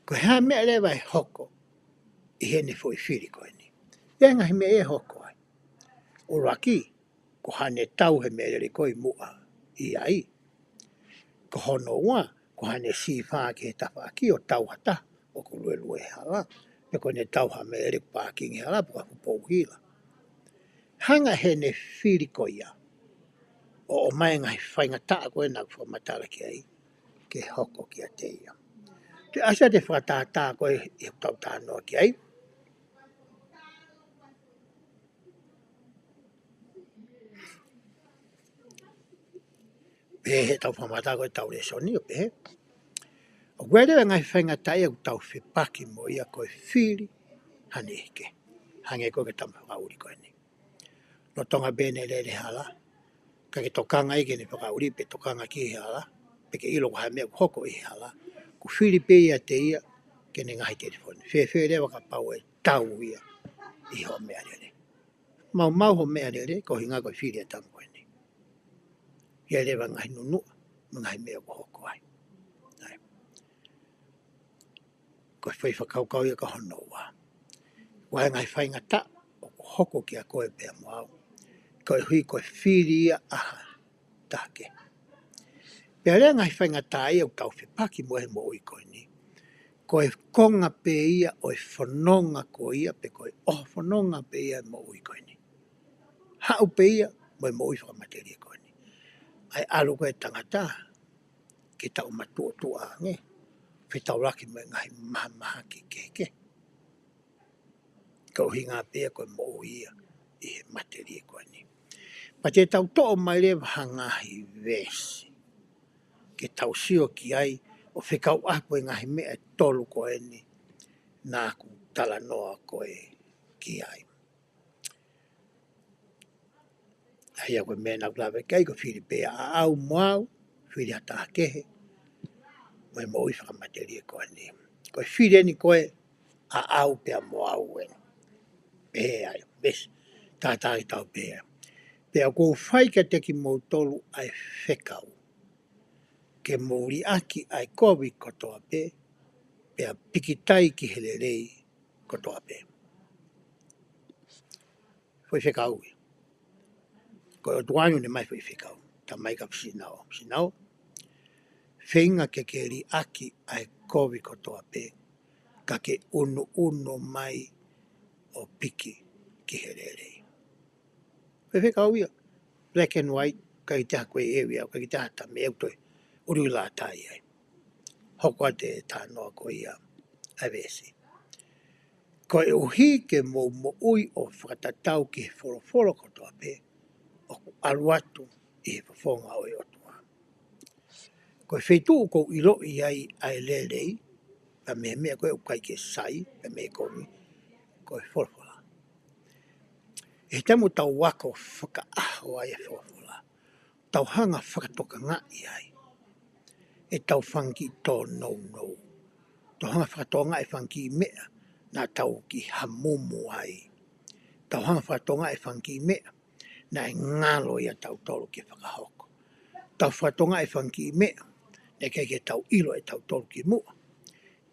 Ko e hā e meʻa leva ʻe hoko ʻi heʻene foʻi fili ko eni? ʻI ai e ngaahi meʻa ʻe hoko ai. ʻUluaki, ko haʻane tau he meʻalele ko ē ʻi muʻa ʻi ai. Ko hono ua, ko haʻane sīfā ki he tafaʻaki ʻo tau ha taha ʻoku luelue he hala, pe ko ʻene tau ha meʻalele ʻoku pākingi he hala, pe ko ha fuʻu pou hila. Hanga ʻe heʻene fili ko ia ʻo ʻomai e ngaahi faingataʻa ko ē naʻa ku fakamatala ki ai ke hoko kiate ia. Te u ʻasi atu e fakatātā ko ē ʻi heʻetau talanoa ki ai. Pehē heʻetau fakamatala ko ē ʻetau lēsoni ʻo pehē, ʻoku ʻi ai leva e ngaahi faingataʻa ia ʻoku tau fepaki mo ia ko e fili haʻane ʻeke. Hangē ko e tama fakaʻuli ko eni. Lolotonga pē ʻene lele he hala, ka ke tokanga ia ki heʻene fakaʻuli pe tokanga ki he hala, pe ke ʻilo ko e hā e meʻa ʻoku hoko ʻi he hala, ʻoku fili pē ia ʻiate ia ke ne ngaohi telefoni. Fēfē leva kapau ʻe tau ia ʻi hoʻo meʻalele? Maumau hoʻo meʻalele, ko e ʻuhinga ko e fili ʻa e tama ko eni. ʻI ai leva e ngaahi nunuʻa mo e ngaahi meʻa ʻoku hoko ai. ʻAi. Ko e foʻi fakakaukau ia ko hono ua. ʻOku ʻi ai e ngaahi faingataʻa ʻoku hoko kia koe pea mo au, koeʻuhi ko e fili ia ʻa ha taha kehe. Pea leva e ngaahi faingataʻa ia ʻoku tau fepaki mo ia he moʻui ko eni, ko e konga pē ia ʻo e fononga ko ia, pe ko e ʻoho fononga pē ia e moʻui ko eni. Haʻu pē ia mo e moʻui fakamatelie ko eni. ʻA e ʻalu ko ē e tangata ke taʻu matuʻotuʻa ange, fetaulaki mo e ngaahi mahamahaki kehekehe. Ko e ʻuhinga pē ia ko e moʻui ia ʻi he matelie ko eni. Pea te tau toʻo mai leva ha ngaahi veesi ke tau sio ki ai ʻo fekauʻaki mo e ngaahi meʻa ʻe tolu ko eni naʻa ku talanoa ko ē ki ai. ʻA ia ko e meʻa naʻa ku lave ki ai ko e fili pē ia ʻaʻau mo au, fili ha taha kehe, mo e moʻui fakamatelie ko eni. Ko e fili eni ko ē ʻaʻau pea mo au eni. Pehē ai, veesi, tātā ki tau pē. Pea ʻoku ou fai kiate kimoutolu ʻa e fekau, ke mou liʻaki ʻa e kovi kotoa pē, pea pikitai ki he lelei kotoa pē. Foʻi fekau ia. Ko e ʻOtua ʻoku ne ʻomai foʻi fekau. Talamai kia Sīnao. Sīnao, feinga ke ke liʻaki ʻa e kovi kotoa pē, ka ke ʻunuʻunu mai ʻo piki ki he lelei. Foʻi fekau ia. Black and white, ʻikai ke ʻi ai ha ko e ʻevi au, ʻikai ke ʻi ai ha tame eu toe ʻuluʻi lata ai. Hoko atu e talanoa ko ia ʻa e veesi. Koeʻuhi ke mou moʻui ʻo fakatatau ki he folofola kotoa pē ʻoku ʻalu atu ʻi he fofonga ʻo e ʻOtua. Ko e feituʻu ʻoku ou ʻiloʻi ai ʻa e lelei, pea mei he meʻa ko ē ʻoku ʻikai ke sai, pea mei he kovi, ko e folofola. ʻI he taimi ʻoku tau ako fakaʻaho ai e folofola, tau hanga fakatokangaʻi ai ʻetau fanga kiʻi tōnounou. Tau hanga fakatokangaʻi e fanga kiʻi meʻa naʻa tau kiʻi hamumu ai. Tau hanga fakatokangaʻi e fanga kiʻi meʻa naʻe ngalo ʻiate kitautolu ke fakahoko. Tau fakatokangaʻi e fanga kiʻi meʻa naʻe ʻikai ke tau ʻilo ʻe kitautolu kimuʻa.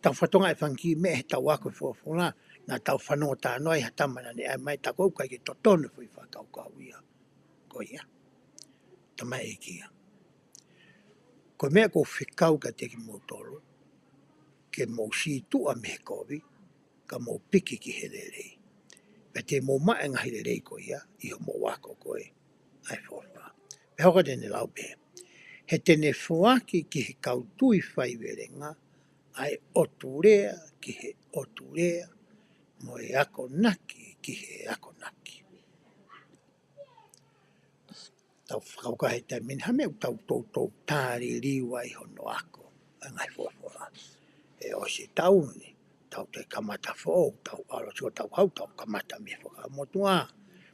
Tau fakatokangaʻi e fanga kiʻi meʻa heʻetau ako e folofola, naʻa tau fanongo talanoa ai ha tama naʻa ne ʻai mai, tā ko ē ʻoku ʻikai ke totonu e foʻi fakakaukau ia. Ko ia. Tamaiki ia. Ko e meʻa ʻoku ou fekau kiate kimoutolu, ke mou sītuʻa mei he kovi, ka mou piki ki he lelei. Pea te mou maʻu e ngaahi lelei ko ia ʻi hoʻomou ako ko ē ʻa e folofola. Pea hoko atu ʻene lau pehē: He te ne foaki ki he kau tui faivelenga ʻa e ʻotu lea ki he ʻotu lea, mo e akonaki ki he akonaki. Tau fakakaukau he taimi ni, ha meʻa ʻoku tau toutou tā liliu ai hono ako ʻa e ngaahi folofola. ʻE ʻosi e taʻu ni, tau toe kamata foʻou, tau ʻalu atu ʻo tau haʻu, tau kamata mei he Fuakava Motuʻa.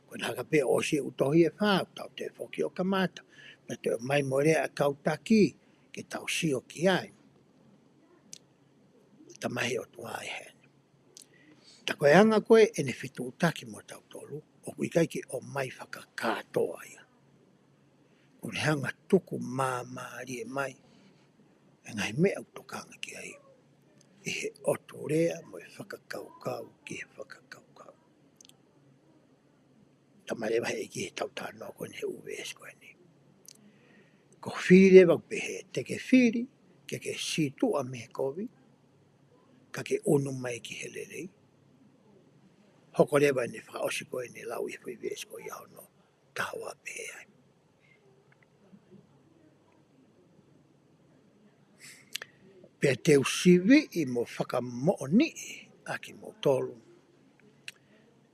Ko e hā ka pē ʻosi e ʻū tohi ʻe fā, tau toe foki ʻo kamata. Pea toe ʻomai mo e lea ʻa e kau taki, ke tau sio ki ai. Tamaiki ʻOtua ʻi heni. Tā ko e anga ko ē ʻene fetuʻutaki mo kitautolu, ʻoku ʻikai ke ʻomai fakakātoa ia. ʻOku ne hanga tuku māmālie mai e ngaahi meʻa ʻoku tokanga ki ai, ʻi he ʻotu lea mo e fakakaukau ki he fakakaukau. Talamai leva ʻe he ʻEiki heʻetau talanoa ko eni he ʻū veesi ko eni. Ko e fili leva ʻoku pehē, te ke fili ke ke sītuʻa mei he kovi, ka ke ʻunu mai ki he lelei. Hoko leva ʻene fakaʻosi ko eni ʻene lau ʻi he foʻi veesi ko ia hono taha ua, pehē ai: Pea te u siviʻi mo fakamoʻoniʻi ʻa kimoutolu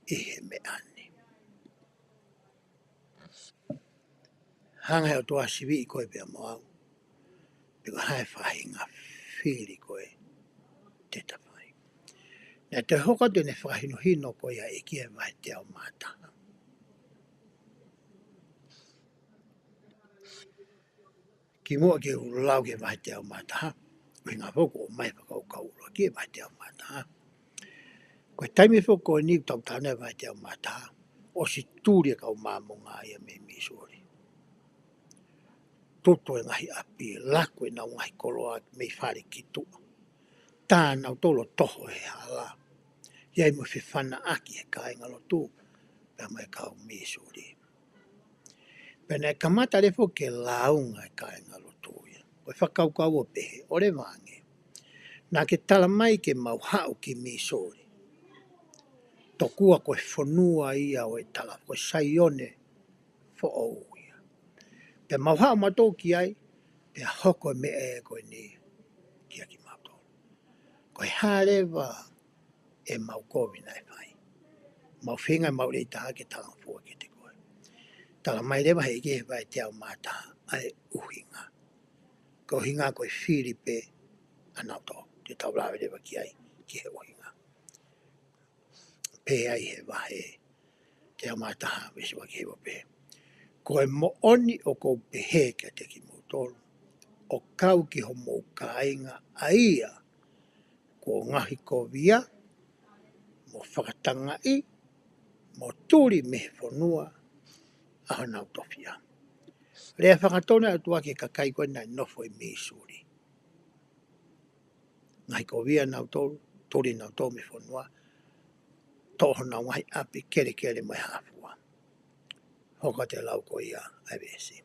ʻi he meʻa ni. Hanga he ʻOtua ʻo siviʻi koe pea mo au, pe ko e hā e faʻahinga fili ko ē te ta fai. Naʻe toe hoko atu ʻene fakahinohino ko ia ʻa e ʻEiki he vahe teau mā taha. Kimuʻa ke u lau ki he vahe teau mā taha, ʻuhinga foki ʻoku ʻomai e fakakaukau ʻuluaki he vahe teau mā taha. Ko e taimi foki ko eni ʻoku tau talanoa he vahe teau mā taha, ʻosi tuli e kau Māmonga ia mei Missouri. Tutu e ngaahi ʻapi, laku ʻenau ngaahi koloa mei fale ki tuʻa. Tā nautolu ʻo toho he hala. ʻI ai mo e fefanaʻaki he kāingalotu pea mo e kau Missouri. Pea naʻe kamata leva ke lāunga e kāingalotu ia. Ko e fakakaukau ʻo pehē, ʻoua leva ange. Naʻa ke talamai ke mau haʻu ki Missouri, tokua ko e fonua ia ʻo e tala, ko e Saione foʻou ia. Pea mau haʻu mautolu ki ai, pea hoko e meʻa ko eni kiate kimautolu. Ko e hā leva ʻemau kovi naʻe fai? Mau feinga ʻemau lelei taha ke talangofua kiate koe. Talamai leva ʻe he ʻEiki he vahe teau mā taha ʻa e ʻuhinga. Ko e ʻuhinga ko e fili pē ʻa nautolu. Te tau lave leva ki ai, ki he ʻuhinga. Pehē ai he vahe teau mā taha veesi ua ki he hiva, pehē: Ko e moʻoni ʻoku ou pehē kiate kimoutolu, ʻo kau ki homou kāinga ʻa ia kuo ngaohikovia, mo fakatangaʻi, mo tuli mei he fonua ʻa honau tofiʻa. Lea fakatonu ʻa e ʻOtua ki he kakai ko ē naʻe nofo ʻi Missouri. Ngaohikovia nautolu, tuli nautolu mei he fonua, toʻo honau ngaahi ʻapi, kelekele mo e hā fua. Hoko atu e lau ko ia ʻa e veesi: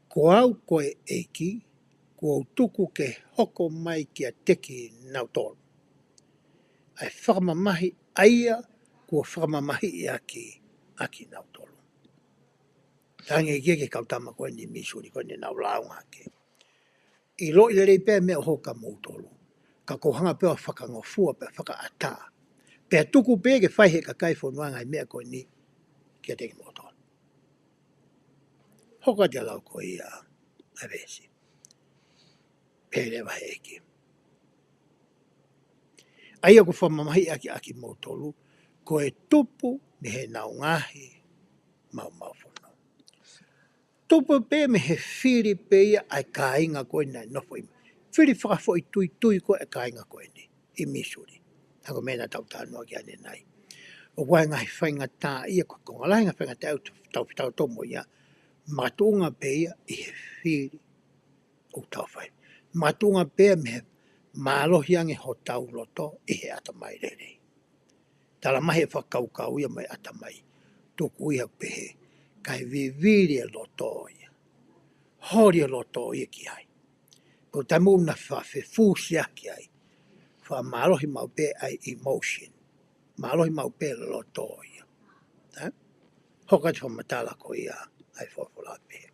Ko au ko e ʻEiki, kuo u tuku ke hoko mai kiate kinautolu ʻa e fakamamahi ʻa ia kuo fakamamahiʻi ʻaki ʻa kinautolu. Talaange ʻe he ʻEiki ki he kau tama ko eni Missouri ko eni naʻa nau lāunga hake: ʻIloʻi lelei pē meʻa ʻoku hoko kia moutolu, ka ʻoku ou hanga pē ʻo fakangofua pea fakaʻatā, pea tuku pē ke fai ʻe he kakai e fonua ngaahi meʻa ko eni kiate kimoutolu. Hoko atu e lau ko ia ʻa e veesi: Pehē leva he ʻEiki, ʻa ia ʻoku fakamamahiʻi ʻaki ʻa kimoutolu, ko e tupu mei heʻenau ngaahi maumau fono. Tupu pē mei he fili pē ia ʻa e kāinga ko ē naʻe nofo ʻi, fili fakafoʻituitui ko ē ʻa e kāinga ko eni ʻi Missouri. Hangē ko e meʻa naʻa tau talanoa ki ai ʻanenai. ʻOku ʻi ai e ngaahi faingataʻaʻia, ko e konga lahi e ngaahi faingataʻaʻia ʻoku tau fetaulaki mo ia, makatuʻunga pē ia ʻi he fili ʻoku tau fai. Makatuʻunga pē ia mei he mālohi ange hotau loto ʻi he ʻatamai lelei. Tala mai he fakakaukau ia mei he ʻatamai. Tuku ia pehē, kae vivili e loto ia. Holi e loto ia ki ai. Ko e taimi ʻoku na faʻa fefusiaki ai, faʻa mālohi maʻu pē ʻa e emotion. Mālohi maʻu pē loto ia. Ē? Hoko atu e fakamatala ko ia ʻa e folofola pehē,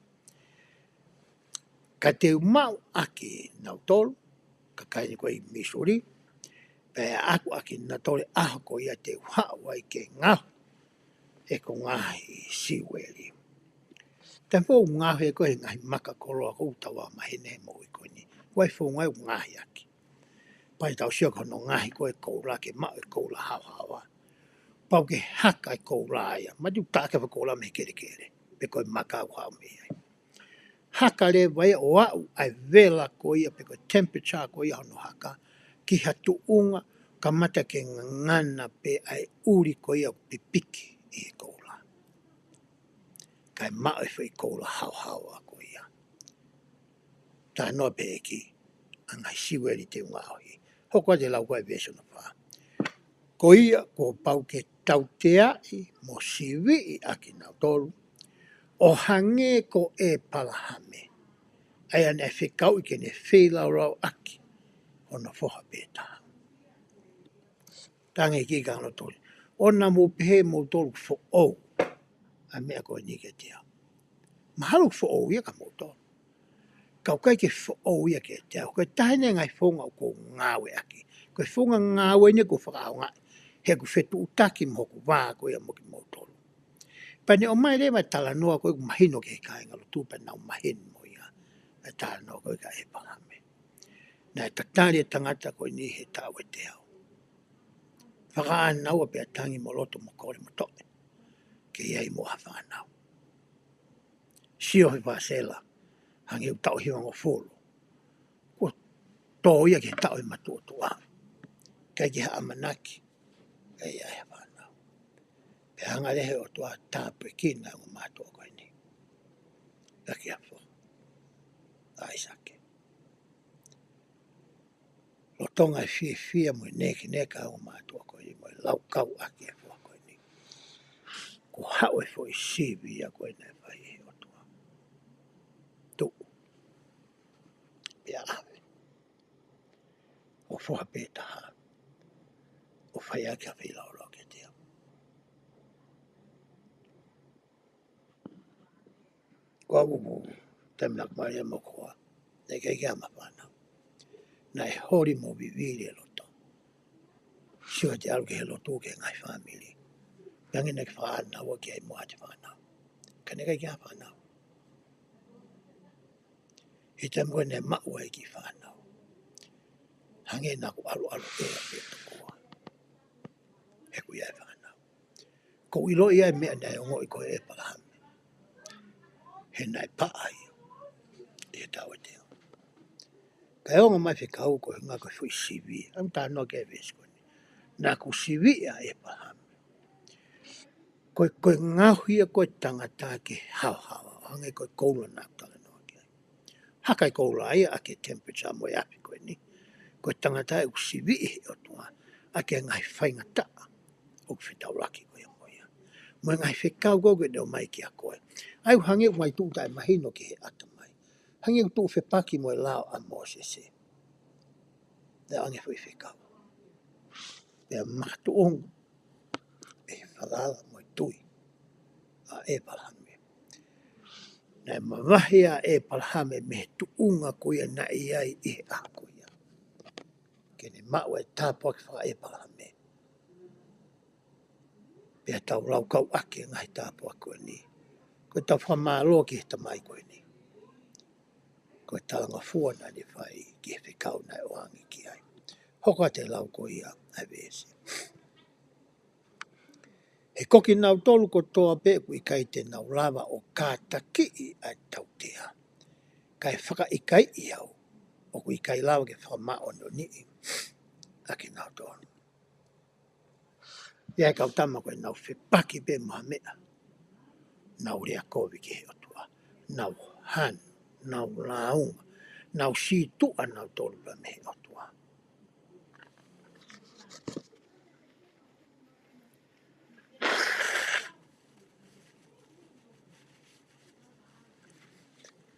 ka te u maʻu ʻakinautolu, kakai ni ko ē ʻi Missouri, pea ʻe ʻaʻaku ʻakinautolu e ʻaho ko ia te u haʻu ai ke ngaohi ʻeku ngaahi siueli. Taimi ʻoku ngaohi ai ko ē ngaahi maka koloa ko ē ʻoku tau maheni he moʻui ko eni. ʻOku ʻi ai e founga ʻoku ngaohi ʻaki. Pea tau sio ki hono ngaohi ko ē koula ke maʻu e koula haohaoa. Pau ke haka e koula ia. Matu taka fa koula mei he kelekele. Pe ko e maka ʻoku haʻu mei ai. Haka leva ia ʻo aʻu ʻa e vela ko ia pe ko e temperature ko ia hono haka, ki ha tuʻunga kamata ke ngangana pē ʻa e ʻuli ko ia ʻoku pipiki ʻi he koula. Kae maʻu e foʻi koula haohaoa ko ia. Talanoa pē ʻEiki, ʻa e ngaahi siueli te u ngaohi. Hoko atu e lau ko ē veesi hono fā. Ko ia kuo pau ke tauteaʻi mo siviʻi ʻakinautolu, ʻo hangē ko ʻĒpalahame, ʻa ia naʻe fekauʻi ke ne feilaulau ʻaki hono foha pē taha. Tangi ki kano toli. ʻOua naʻa mou pehē moutolu foʻou ʻa e meʻa ko eni kiate au. Mahalo ʻoku foʻou ia kia moutolu. Ka ʻoku ʻikai ke foʻou ia kiate au. Ko e taha eni e ngaahi founga ʻoku ou ngāueʻaki. Ko e founga ngāue eni ʻoku ou fakaʻaongaʻi. He ʻoku fetuʻutaki mo hoku vā ko ia mo kimoutolu. Pea ne ʻomai leva e talanoa ko ē ʻoku mahino ki he kāingalotu pea nau maheni mo ia. E talanoa ko ē kia ʻĒpalahame. Naʻe tatali e tangata ko eni he taʻu ʻe teau. Fakaʻānaua pea tangi mo loto mo kole mo toʻe. Ke ʻi ai mo ha fānau. Sio he fāsela, hangē ʻoku taʻu hivangofulu. Kuo tō ia ki he taʻu ʻe matuʻotuʻa. ʻIkai ke ha ʻamanaki, ʻe ʻi ai ha fānau. Pea hanga leva he ʻOtua ʻo tāpuekina e ongo mātuʻa ko eni. ʻAki ʻa e foha ʻa ʻAisake. Lolotonga e fiefia mo e nēkeneka ʻa e ongo mātuʻa ko eni mo e laukau ʻaki e foha ko eni. Kuo haʻu e foʻi sivi ia ko ē naʻe fai ʻe he ʻOtua. Tuʻu. Pea ʻave. ʻO foha pē taha. ʻO fai ʻaki ha feilaulau kiate au. Ko au ʻoku taimi naʻa ku mali ai mo koa, naʻe ʻikai ke ʻi ai ha fānau. Naʻe holi mo vivili e loto. Sio atu ʻalu ki he lotu ki he ngaahi fāmili. Pea hangē naʻa ke fakaʻānaua ki ai mo ha fānau. Ka naʻe ʻikai ke ʻi ai ha fānau. He taimi ko ē naʻe maʻu ai e kiʻi fānau, hangē naʻa ku ʻaluʻalu ʻea pē tokua. He ʻoku ʻi ai e fānau. Ko u ʻiloʻi ʻa e meʻa naʻe ongoʻi ko ē ʻe ʻĒpalahame. He naʻe paʻa ia ʻi he taʻu ʻe teau. Kae ongo mai e fekau ko e ʻuhinga ko e foʻi sivi. ʻOku talanoa ki ai e veesi ko eni. Naʻa ku siviʻi ʻa ʻĒpalahame. Ko e, ko e ngaohi ia ko ē ʻa e tangata ke haohaoa, hangē ko e koula naʻa ku talanoa ki ai. Haka e koula ia ʻaki e temperature mo e afi ko eni. Ko e tangata ʻoku siviʻi ʻe he ʻOtua ʻaki e ngaahi faingataʻa ʻoku fetaulaki ko ia mo ia. Mo e ngaahi fekau ko ē ʻoku ne ʻomai kiate koe. ʻA ia ʻoku hangē ʻoku ʻikai tuʻu taʻemahino ki he ʻatamai. Hangē ʻoku tuʻu fepaki mo e lao ʻa Mōsese. Naʻe ʻoange e foʻi fekau. Pea makatuʻunga ʻi he falala mo e tui ʻa ʻĒpalahame, naʻe mavahe ʻa ʻĒpalahame mei he tuʻunga ko ia naʻe ʻi ai ʻi he ʻaho ko ia. Ke ne maʻu e tāpuaki faka-ʻĒpalahame. Pea tau laukau ʻaki e ngaahi tāpuaki ko eni. Ko ʻetau fakamālō ki he tamai ko eni. ko e talangofua naʻa ne fai ki he fekau naʻe ʻoange ki ai. Hoko atu e lau ko ia ʻa e veesi. He ko kinautolu kotoa pē ʻoku ʻikai te nau lava ʻo kātakiʻi ʻa e tautea, kae fakaʻikaiʻi au, ʻoku ʻikai lava ke fakamāʻoniʻoniʻi ʻa kinautolu. ʻI ai e kau tama ko ē nau fepaki pē mo ha meʻa, nau lea kovi ki he ʻOtua, nau hanu, nau lāunga, nau sītuʻa nautolu pē mei he ʻOtua.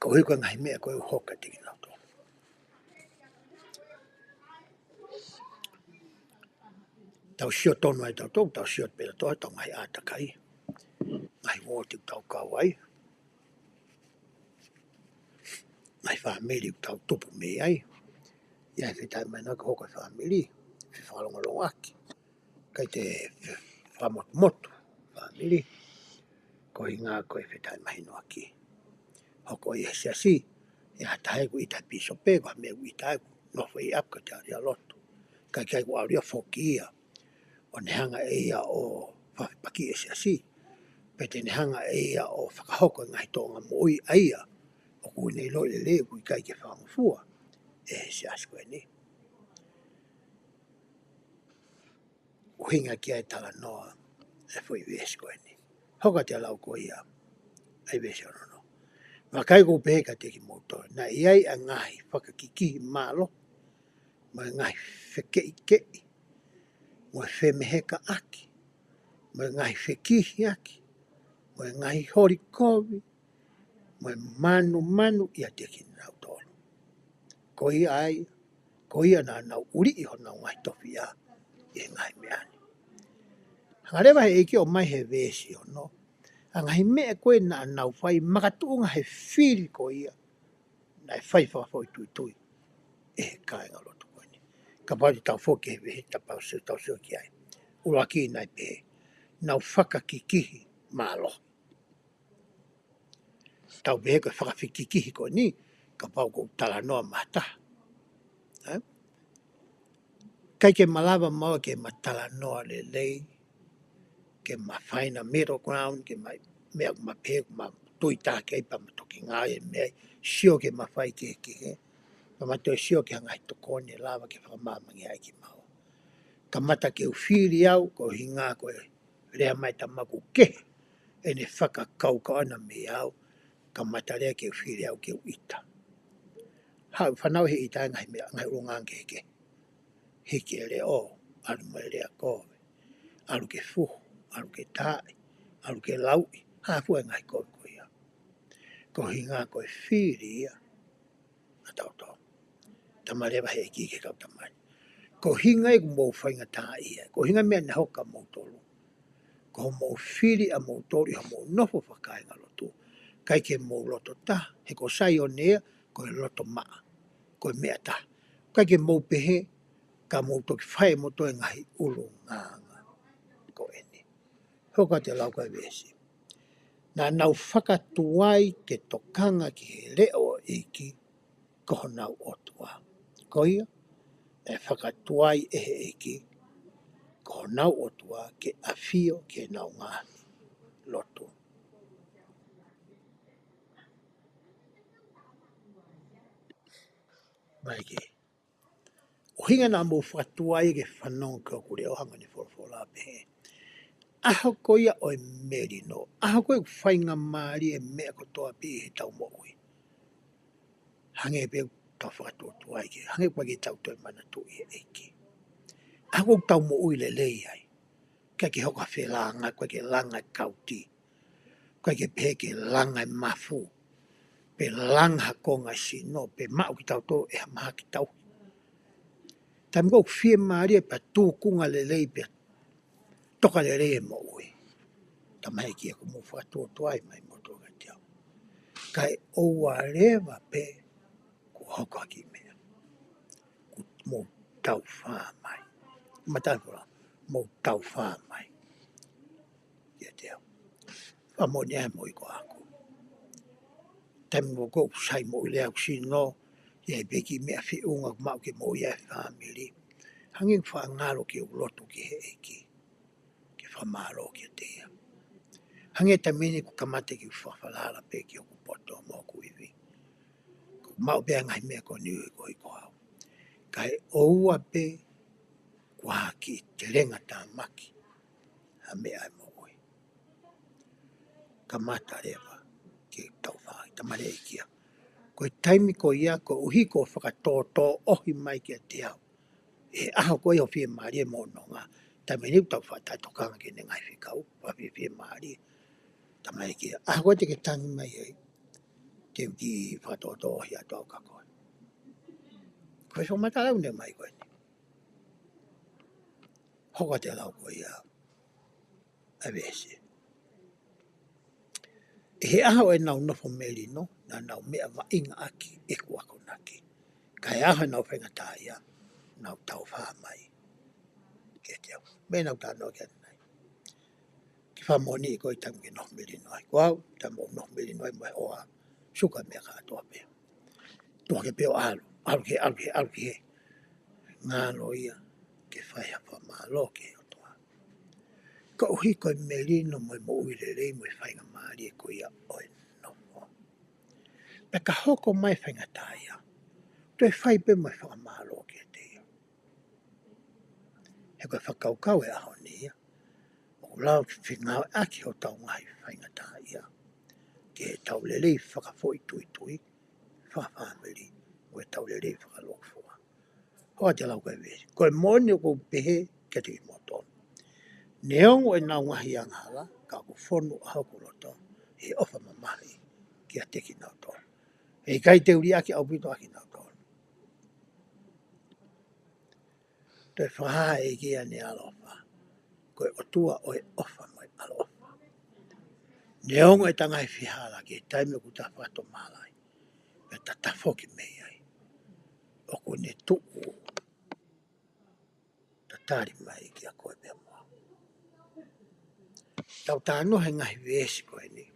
Koeʻuhi ko e ngaahi meʻa ko ē ʻoku hoko kiate kinautolu. Tau sio tonu ai tautolu, tau sio pē tautolu, tau ngaahi ʻātakai, ngaahi uooti ʻoku tau kau ai, ngaahi fāmili ʻoku tau tupu mei ai. ʻI ai e fetāimahinoʻaki hoko e fāmili, fefakalongolongoʻaki, ʻikai te fakamotumotu fāmili, koeʻuhi ko e fetāimahinoʻaki. Hoko ʻi he siasi, ʻi ai ha taha ʻoku ʻita he pīsope, ko ha meʻa ʻoku ʻita ai, ʻoku nofo ʻi ʻapi ko e tali ʻa lotu. Ka ʻikai ʻoku ʻalu ia ʻo foki ia, ʻo ne hanga ʻe ia ʻo fefepakiʻi e siasi, pe te ne hanga ʻe ia ʻo fakahoko e ngaahi tōʻonga moʻui ʻa ia ʻoku ne ʻiloʻi lelei ʻoku ʻikai ke fakangofua ʻe he siasi ko eni. ʻUhinga ki ai e talanoa e foʻi veesi ko eni. Hoko atu e lau ko ia ʻa e veesi ono. Vakai, ʻoku ou pehē kiate kimoutolu, naʻe ʻi ai ʻa e ngaahi fakakikihi mālohi, mo e ngaahi fekeʻikeʻi, mo e femehekaʻaki, mo e ngaahi fekihiaki, mo e ngaahi holi kovi, mo e mānumanu ʻiate kinautolu. Ko ia ai, ko ia naʻa nau ʻuliʻi honau ngaahi tofiʻa ʻi he ngaahi meʻa ni. Hanga leva he ʻEiki ʻo ʻomai he veesi ono ʻa e ngaahi meʻa ko ē naʻa nau fai makatuʻunga he fili ko ia naʻe fai fakafoʻituitui ʻe he kāingalotu ko eni. Kapau te tau foki he veesi, tau sio, tau sio ki ai. ʻUluaki naʻe pehē, nau fakakikihi mālohi. Tau pehē ko e fakakikihi ko eni, kapau ʻoku ou talanoa mo ha taha, ē? ʻIkai ke ma lava maua ke ma talanoa lelei, ke ma find a middle ground, ke ma, meʻa ʻoku ma pehē, ʻoku ma tui taha ki ai pea ma toki ngāue he meʻa, sio ke ma fai kehekehe, pea ma toe sio ki ha ngaahi tokoni ʻe lava ke fakamāmangia ai kimaua. Kamata ke u fili au, koeʻuhi ko e lea mai tamaku kehe ʻene fakakaukau ʻana mei au, kamata leva ke u fili au ke u ʻita. Haʻu fanau he ʻita e ngaahi meʻa, ngaahi ʻulungaanga kehekehe. Hiki e leʻo, ʻalu mo e lea kovi, ʻalu ke fuhu, ʻalu ke taaʻi, ʻalu ke lauʻi, hā fua e ngaahi kovi ko ia. Koeʻuhi ko e fili ia ʻatautolu. Tala mai leva he ʻEiki ki he kau tama ni, ko e ʻuhinga ia ʻoku mou faingataʻaʻia, ko e ʻuhinga e meʻa naʻe hoko kia moutolu, ko hoʻomou fili ʻamoutolu ʻi hoʻomou nofo fakakāingalotu, ʻikai ke mou loto taha, he ko Saione ia, ko e loto maʻa, ko e meʻa taha. ʻIkai ke mou pehē, ka mou toki fai ʻe moutolu e ngaahi ʻulungaanga ko eni. Hoko atu e lau ko e veesi. Naʻa nau fakatuai ke tokanga ki he leʻo ʻo e ʻEiki ko honau ʻOtua. Ko ia, ʻe fakatuai ʻe he ʻEiki ko honau ʻOtua ke ʻafio ki heʻenau ngaahi lotu. Mai ki ʻuhinga naʻa mou fakatuai ke fanongo ki hoku leʻo, hangē ko ʻene folofola pehē. ʻAho ko ia ʻo e melino, ʻaho ko ia ʻoku faingamālie e meʻa kotoa pē ʻi heʻetau moʻui. Hangē pē ʻoku tau fakatuotuai ki ai, hangē ʻoku ʻikai ke tau toe manatuʻi e ʻEiki. ʻAho ʻoku tau moʻui lelei ai. ʻIkai ke hoko ha felāngai, ʻikai ke langa e kauti. ʻIkai ke pehē ke langa e mafu, pe langa ha konga e sino, pe maʻu kitautolu ʻe ha mahaki tauhi. Taimi ko ē ʻoku fiemālie pea tūkunga lelei pea toka lelei e moʻui. Tala mai ki ai, ʻoku mou fakatuotuai mai moutolu kiate au. Kae ʻoua leva pē kuo hoko ha kiʻi meʻa, kuo mou taufā mai. Mataku la, mou taufā mai kiate au. Fakamoʻoni ʻa e moʻui ko ʻaku. Taimi ʻoku ou sai moʻui lea ʻoku sino, ʻi ai pē kiʻi meʻa feʻunga ʻoku maʻu ke moʻui ai e fāmili. Hangē ʻoku faʻa ngalo ke u lotu ki he ʻEiki, ke fakamālō kiate ia. Hangē taimi ni ʻoku kamata ke u fakafalala pē ki hoku poto mo hoku ivi. ʻOku maʻu pē ʻa e ngaahi meʻa ko eni ʻoku ʻikai ko au. Kae ʻoua pē kuo hā ki he telenga tāmaki ha meʻa ʻi he moʻui. Kamata leva ke tau fai, tamale ʻEiki ia. Ko e taimi ko ia, koeʻuhi ko e fakatōtōʻohi mai kiate au ʻe he ʻaho ko ia ʻo e fiemālie mo e nonga. Taimi ni ʻoku tau faʻa taʻetokanga ki heʻene ngaahi fekau, faʻa fie, fiemālie. Tamale ʻEiki ia, ʻaho ko ia te ke tangi mai ai, te u kiʻi fakatōtōʻohi atu au kia koe. Ko e fakamatala ʻoku ne mai ko eni. Hoko atu e lau ko ia ʻa e veesi. ʻI he ʻaho ʻenau nofo melino, naʻa nau meʻavaʻingaʻaki ʻeku akonaki. Ka ʻi he ʻaho ʻenau faingataʻaʻia, nau taufā mai kiate au. Meʻa naʻa ku talanoa ki ai ʻanenai. Kiʻi fakamoʻoni ko e taimi ke nofo melino ai. Ko au, taimi ʻoku ou nofo melino ai mo e hoa, suka meʻa kātoa pē. Tuʻu hake pē ʻo ʻalu, ʻalu ki hē, ʻalu ki hē, ʻalu ki hē. Ngalo ia ke fai ha fakamālō ki he ʻOtua. Koeʻuhi ko e melino mo e moʻui lelei mo e faingamālie ko ia ʻo e nofo. Pea ka hoko mai e faingataʻaʻia, toe fai pē mo e fakamālō kiate ia. He ko e fakakaukau ʻo e ʻaho ni ia, ʻoku lava ke fengāueʻaki hotau ngaahi faingataʻaʻia ke tau lelei fakafoʻituitui, fakafāmili, mo e tau lelei fakalūkufua. Hoko atu e lau ko e veesi. Ko e moʻoni ʻoku ou pehē kiate kimoutolu, neongo ʻenau ngaahi angahala, ka ʻoku fonu ʻa hoku loto ʻi he ʻofa mamahi kiate kinautolu. He ʻikai te u liʻaki ʻaupito ʻa kinautolu. Toe fakahā ʻe ia ʻene ʻaloʻofa. Ko e ʻOtua ʻo e ʻofa mo e ʻaloʻofa. Neongo ʻeta ngaahi fehālaaki, taimi ʻoku ta fakatomala ai, pea ta tafoki mei ai, ʻoku ne tuʻu tatali mai kiate koe pea mo au. Tau talanoa he ngaahi veesi ko eni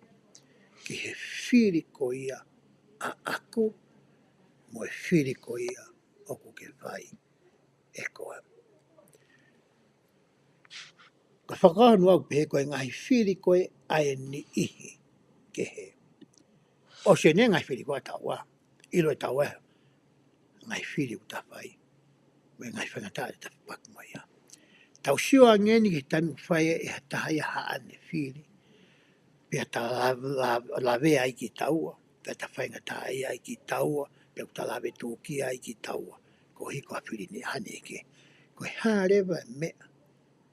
ki he fili ko ia ʻaʻaku mo e fili ko ia ʻoku ke fai ʻe koe. Ka fakahanu au pehē ko e ngaahi fili ko ē ʻa e niʻihi kehe. ʻOsi eni e ngaahi fili ko ē ʻa taua. ʻIlo ʻe taua e ngaahi fili ʻoku ta fai, mo e ngaahi faingataʻa ʻe ta fepaki mo ia. Tau sio ange eni ki he taimi ʻoku fai ai ʻe ha taha ia haʻane fili, pea ta la-, la-, lavea ai kitaua, pea ta faingataʻaʻia ai kitaua, pea ʻoku ta lave tūkia ai kitaua, koeʻuhi ko ha fili ni ʻa ha niʻihi kehe. Ko e hā leva e meʻa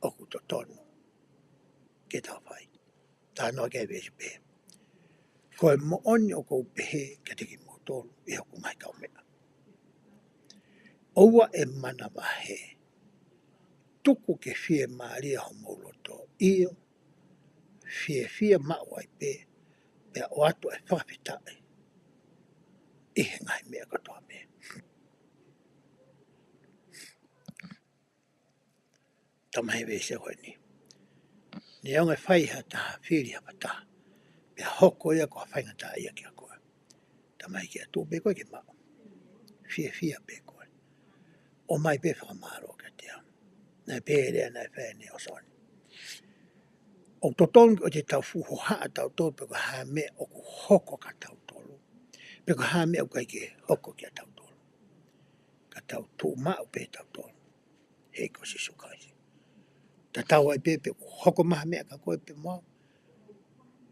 ʻoku totonu ke tau fai? Talanoa ki ai e veesi pehē. Ko e moʻoni ʻoku ou pehē kiate kimoutolu ʻi hoku ngaahi kaumeʻa, ʻoua ʻe manavahē. Tuku ke fiemālie homou loto, ʻio, fiefia maʻu ai pē, pea ʻoatu ʻa e fakafetaʻi ʻi he ngaahi meʻa kotoa pē. Tau maʻu he veesi ko eni. Neongo e fai ʻe ha taha fili ha fataha, pea hoko ia ko ha faingataʻaʻia kiate koe, tau maʻu ke ʻatu pē koe ke maʻu. Fiefia pē koe. ʻOmai pē fakamālō kiate au. Naʻe pehē leva naʻe fai ʻe Nalesoni, ʻoku totonu ke ʻoua te tau fuʻu hohaʻa tautolu pe ko e hā e meʻa ʻoku hoko kia tautolu, pe ko e hā e meʻa ʻoku ʻikai ke hoko kia tautolu. Ka tau tuʻu maʻu pē tautolu he ʻEiki ko Sīsū Kalaisi. Tatau ai pē pe ʻoku hoko mai ha meʻa kia koe pe mo au,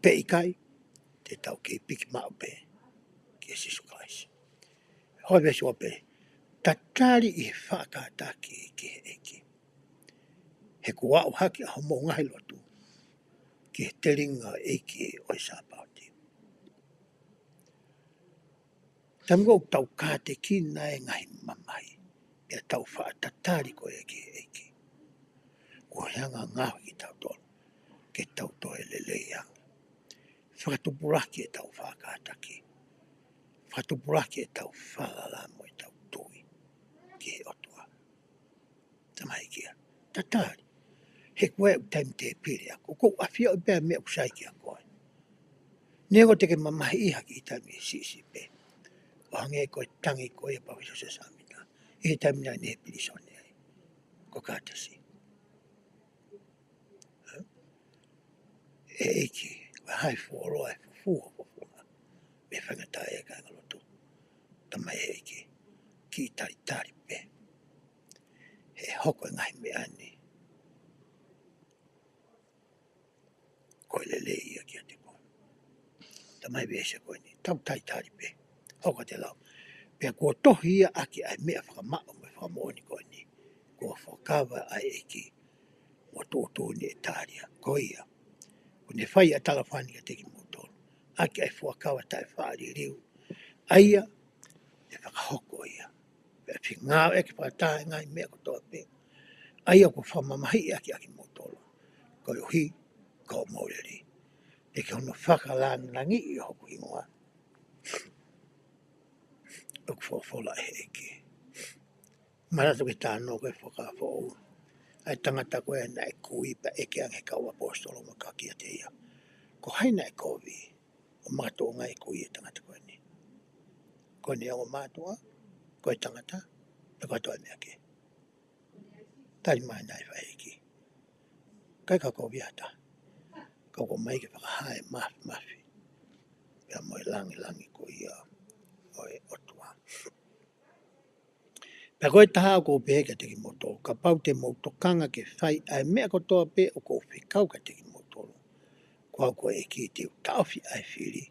pe ʻikai, te tau kei piki maʻu pē kia Sīsū Kalaisi. Hoi veesi ua pē, tatali ʻi he faʻa kātaki ki he ʻEiki. He kuo aʻu hake ʻa homou ngaahi lotu ki he telinga ʻo e ʻEiki ʻo e Sāpaoti. Taimi ʻoku tau kātekina e ngaahi mamahi, pea tau faʻa tatali ko ia ki he ʻEiki, kuo hanga ʻo ngaohi kitautolu ke tau toe lelei ange. Fakatupulaki ʻetau faʻa kātaki. Fakatupulaki ʻetau falala mo ʻetau tui ki he ʻOtua. Tau maʻu e ʻEiki ia. Tatali. He ko e taimi tēpile ʻaku, ʻoku ou ʻafioʻi pē ʻa e meʻa ʻoku sai kia koe. Neongo te ke mamahiʻi ha kiʻi taimi siʻisiʻi pē. ʻO hangē ko e tangi ko ia ʻa Palōfesa Siosefa Sāmita. ʻI he taimi naʻa ne ʻi he pilīsone ai. Ko Kātesi. ʻE ʻEiki, ko e hā e fuoloa ʻe fufū ho fofonga. Mei he faingataʻa ʻa e kāingalotu. Tamai ʻEiki, kiʻi talitali pē. He hoko e ngaahi meʻa ni. Ko e lelei ia kiate koe. Tamai veesi ko eni, tau talitali pē. Hoko atu e lau. Pea kuo tohi ia ʻaki ʻa e meʻa fakamaʻu mo e fakamoʻoni ko eni. Kuo fuakava ʻa e ʻEiki. Mo tuʻutuʻuni ʻe talia. Ko ia. Kuo ne fai ʻa e talafani kiate kimoutolu. ʻAki ʻa e fuakava taʻefaʻaliliu. ʻA ia, ʻe fakahoko ia. Pea fengāueʻaki fakataha e ngaahi meʻa kotoa pē. ʻA ia kuo fakamamahiʻi ʻaki ʻa kimoutolu. Koeʻuhi, ko hoʻomou lelei. Pea ki hono fakalāngilangiʻi ʻo hoku hingoa. ʻOku folofola ʻe he ʻEiki. Manatu ki he talanoa ko ē fakafoʻou. ʻA e tangata ko ē naʻe kui pea ʻeke ange ʻe he kau ʻaposetolo mo kau kiate ia. Ko hai naʻe kovi. ʻO makatuʻunga ʻi he kui ʻa e tangata ko eni. Ko ʻene ongo mātuʻa, ko e tangata, pe ko ha toe meʻa kehe. Tali mai naʻe fai ʻEiki. ʻIkai ke u kovi ʻe ha taha. Ka ʻoku ʻomai ke fakahā e māfimafi. Pea mo e lāngilangi ko ia ʻo e ʻOtua. Pea ko e taha ʻoku ou pehē kiate kimoutolu, kapau te mou tokanga ke fai ʻa e meʻa kotoa pē ʻoku ou fekau kiate kimoutolu. Ko au ko e ʻEiki te u taʻofi ʻa e fili,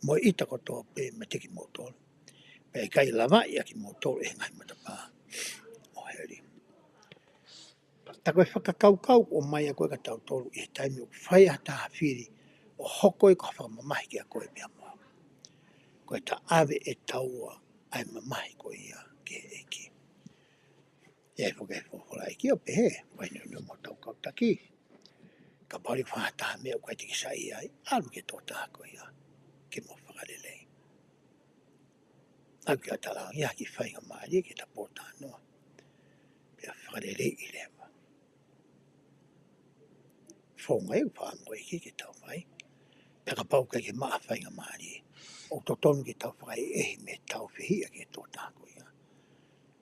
mo e ʻita kotoa pē meiate kimoutolu. Pea ʻe ʻikai lavaʻi ʻa kimoutolu ʻe he ngaahi matapā ʻo heli. Tā ko e fakakaukau ʻoku ʻomai ʻa ko ē kia tautolu ʻi he taimi ʻoku fai ha taha fili, ʻo hoko ia ko ha fakamamahi kiate koe pea mo au. Ko e taʻave ʻe taua ʻa e mamahi ko ia ki he ʻEiki. ʻE fakafoʻou ʻa e ʻEiki ʻo pehē, fai ni no mo tau kau taki. Kapau leva ha taha meʻa ʻoku ʻikai te ke saiʻia ai, ʻalu ki he tokotaha ko ia, ke mo fakalelei. ʻAlu ki ai ʻo talaange, ʻi ai ha kiʻi faingamālie ke ta pōtalanoa. Pea fakaleleiʻi leva. Founga ia ʻoku fakaʻamu ʻe he ʻEiki ke tau fai. Pea kapau ʻoku ʻikai ke maʻu ha faingamālie, ʻoku totonu ke tau fakaʻehiʻehi mei heʻetau fehiʻa ki he tokotaha ko ia.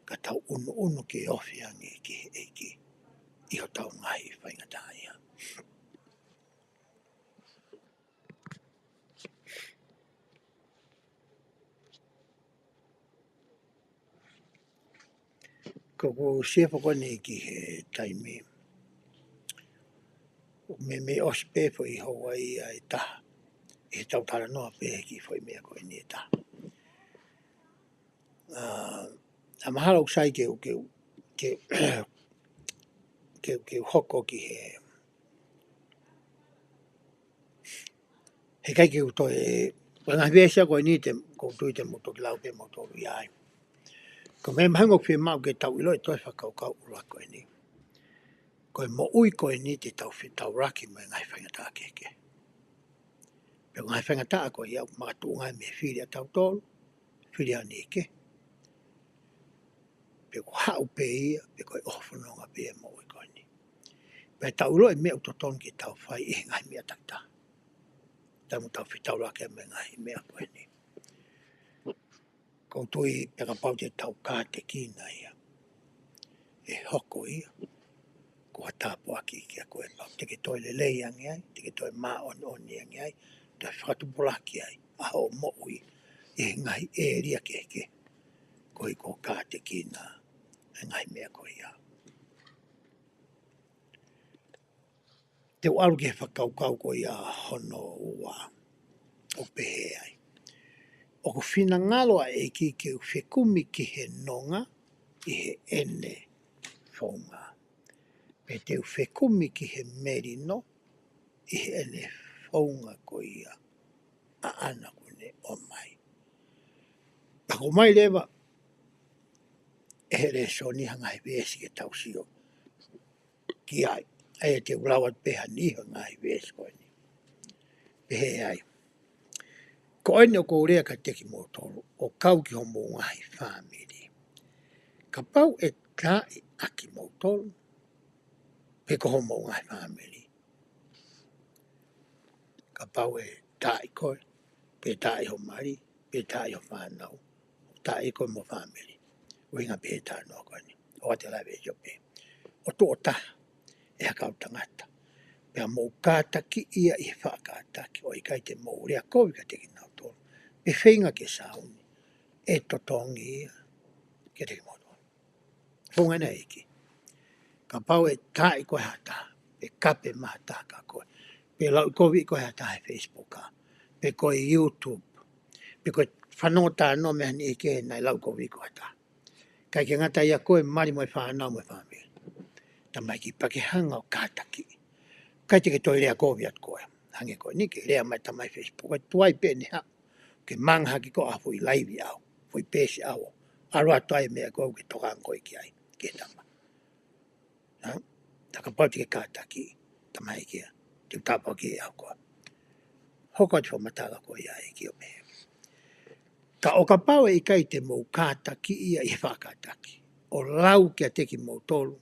Ka tau ʻunuʻunu ke ofi ange ki he ʻEiki ʻi hotau ngaahi faingataʻaʻia. Ko ʻeku sio foki eni ki he taimi. Meimei ʻosi pē foʻi houa ia ʻe taha. ʻI heʻetau talanoa pē ki he foʻi meʻa ko eni ʻe taha. ʻA, ʻa mahalo ʻoku sai ke u, ke u, ke u, ke u, ke u hoko ki he, heʻikai ke u toe, ko e ngaahi veesi ko eni te, ʻoku ou tui te mou toki lau pē moutolu ia ai. Ko e meʻa mahalo ʻoku fiemaʻu ke tau ʻiloʻi ʻe toe fakakaukau ʻuluaki ko eni. Ko e moʻui ko eni te tau fetaulaki mo e ngaahi faingataʻa kehekehe. Pea ko e ngaahi faingataʻa ko ia ʻoku makatuʻunga mei he fili ʻa tautolu, fili ʻa e niʻihi kehe. Pe ko e haʻu pē ia, pe ko e ʻohofononga pē ia moʻui ko eni. Pea tau ʻiloʻi e meʻa ʻoku totonu ke tau fai ʻi he ngaahi meʻa takitaha. Taimi ʻoku tau fetaulaki mo e ngaahi meʻa ko eni. ʻOku ou tui pē kapau te tau kātekina ia. ʻE hoko ia. Ko ha tāpuaki kiate koe pau. Te ke toe lelei ange ai, te ke toe māʻoniʻoni ange ai, toe fakatupulaki ai, ʻa hoʻo moʻui, ʻi he ngaahi ʻēlia kehekehe. Ko e ʻoku kātekina, e ngaahi meʻa ko ia. Te u ʻalu ki he fakakaukau ko ia hono ua ʻoku pehē ai. ʻOku finangalo ʻa e ʻEiki ke u fekumi ki he nonga ʻi heʻene founga. Pe te u fekumi ki he melino ʻi heʻene founga ko ia ʻaʻana kuo ne ʻomai. Pea ʻoku ʻomai leva ʻe he lēsoni ha ngaahi veesi ke tau sio ki ai. ʻA ia te u lau atu pē ha niʻihi ʻo e ngaahi veesi ko eni. Pehē ai. Ko eni ʻoku ou lea kiate kimoutolu, ʻo kau ki homou ngaahi fāmili. Kapau ʻe taaʻi ʻa kimoutolu, pe ko homou ngaahi fāmili. Kapau ʻe taaʻi koe, pe taaʻi ho mali, pe taaʻi ho fānau, taaʻi koe mo e fāmili. ʻUhinga pē he talanoa ko eni. ʻOku ʻi ai e lave ʻo pehē, ʻo tuʻo taha ʻe ha kau tangata, pea mou kātakiʻi ia ʻi he faʻa kātaki, ʻo ʻikai te mou lea kovi kiate kinautolu, pe feinga ke sāuni, ʻe totongi ia kiate kimoutolu. Founga ʻEiki. Kapau ʻe taaʻi koe ha taha, pe kape mai ha taha kia koe, pe lauʻikoviʻi koe ha taha he Facebook, pe ko e YouTube, pe ko e fanongo talanoa mei ha niʻihi kehe naʻe lauʻikoviʻi koe ha taha. ʻIkai ke ngata ia, ko e mali mo e fānau mo e fāmili. Tamaiki, pea ke hanga ʻo kātakiʻi. ʻIkai te ke toe lea kovi atu koe. Hangē ko eni ke lea mai tamai Facebook, ʻe tuai pē ʻene haʻu ke manga hake koe ʻa e foʻi laivi ʻaʻau, foʻi peesi ʻaʻau. ʻAlu atu ai e meʻa ko ē ke tokanga koe ki ai, ke tama. Ha? Ka kapau te ke kātakiʻi, tamaiki ia, te u tāpuakiʻi ʻe au koe. Hoko atu e fakamatala ko ia ʻEiki ʻo pehē, ka ʻo kapau ʻe ʻikai te mou kātakiʻi ia ʻi he faʻa kātaki, ʻo lau kiate kimoutolu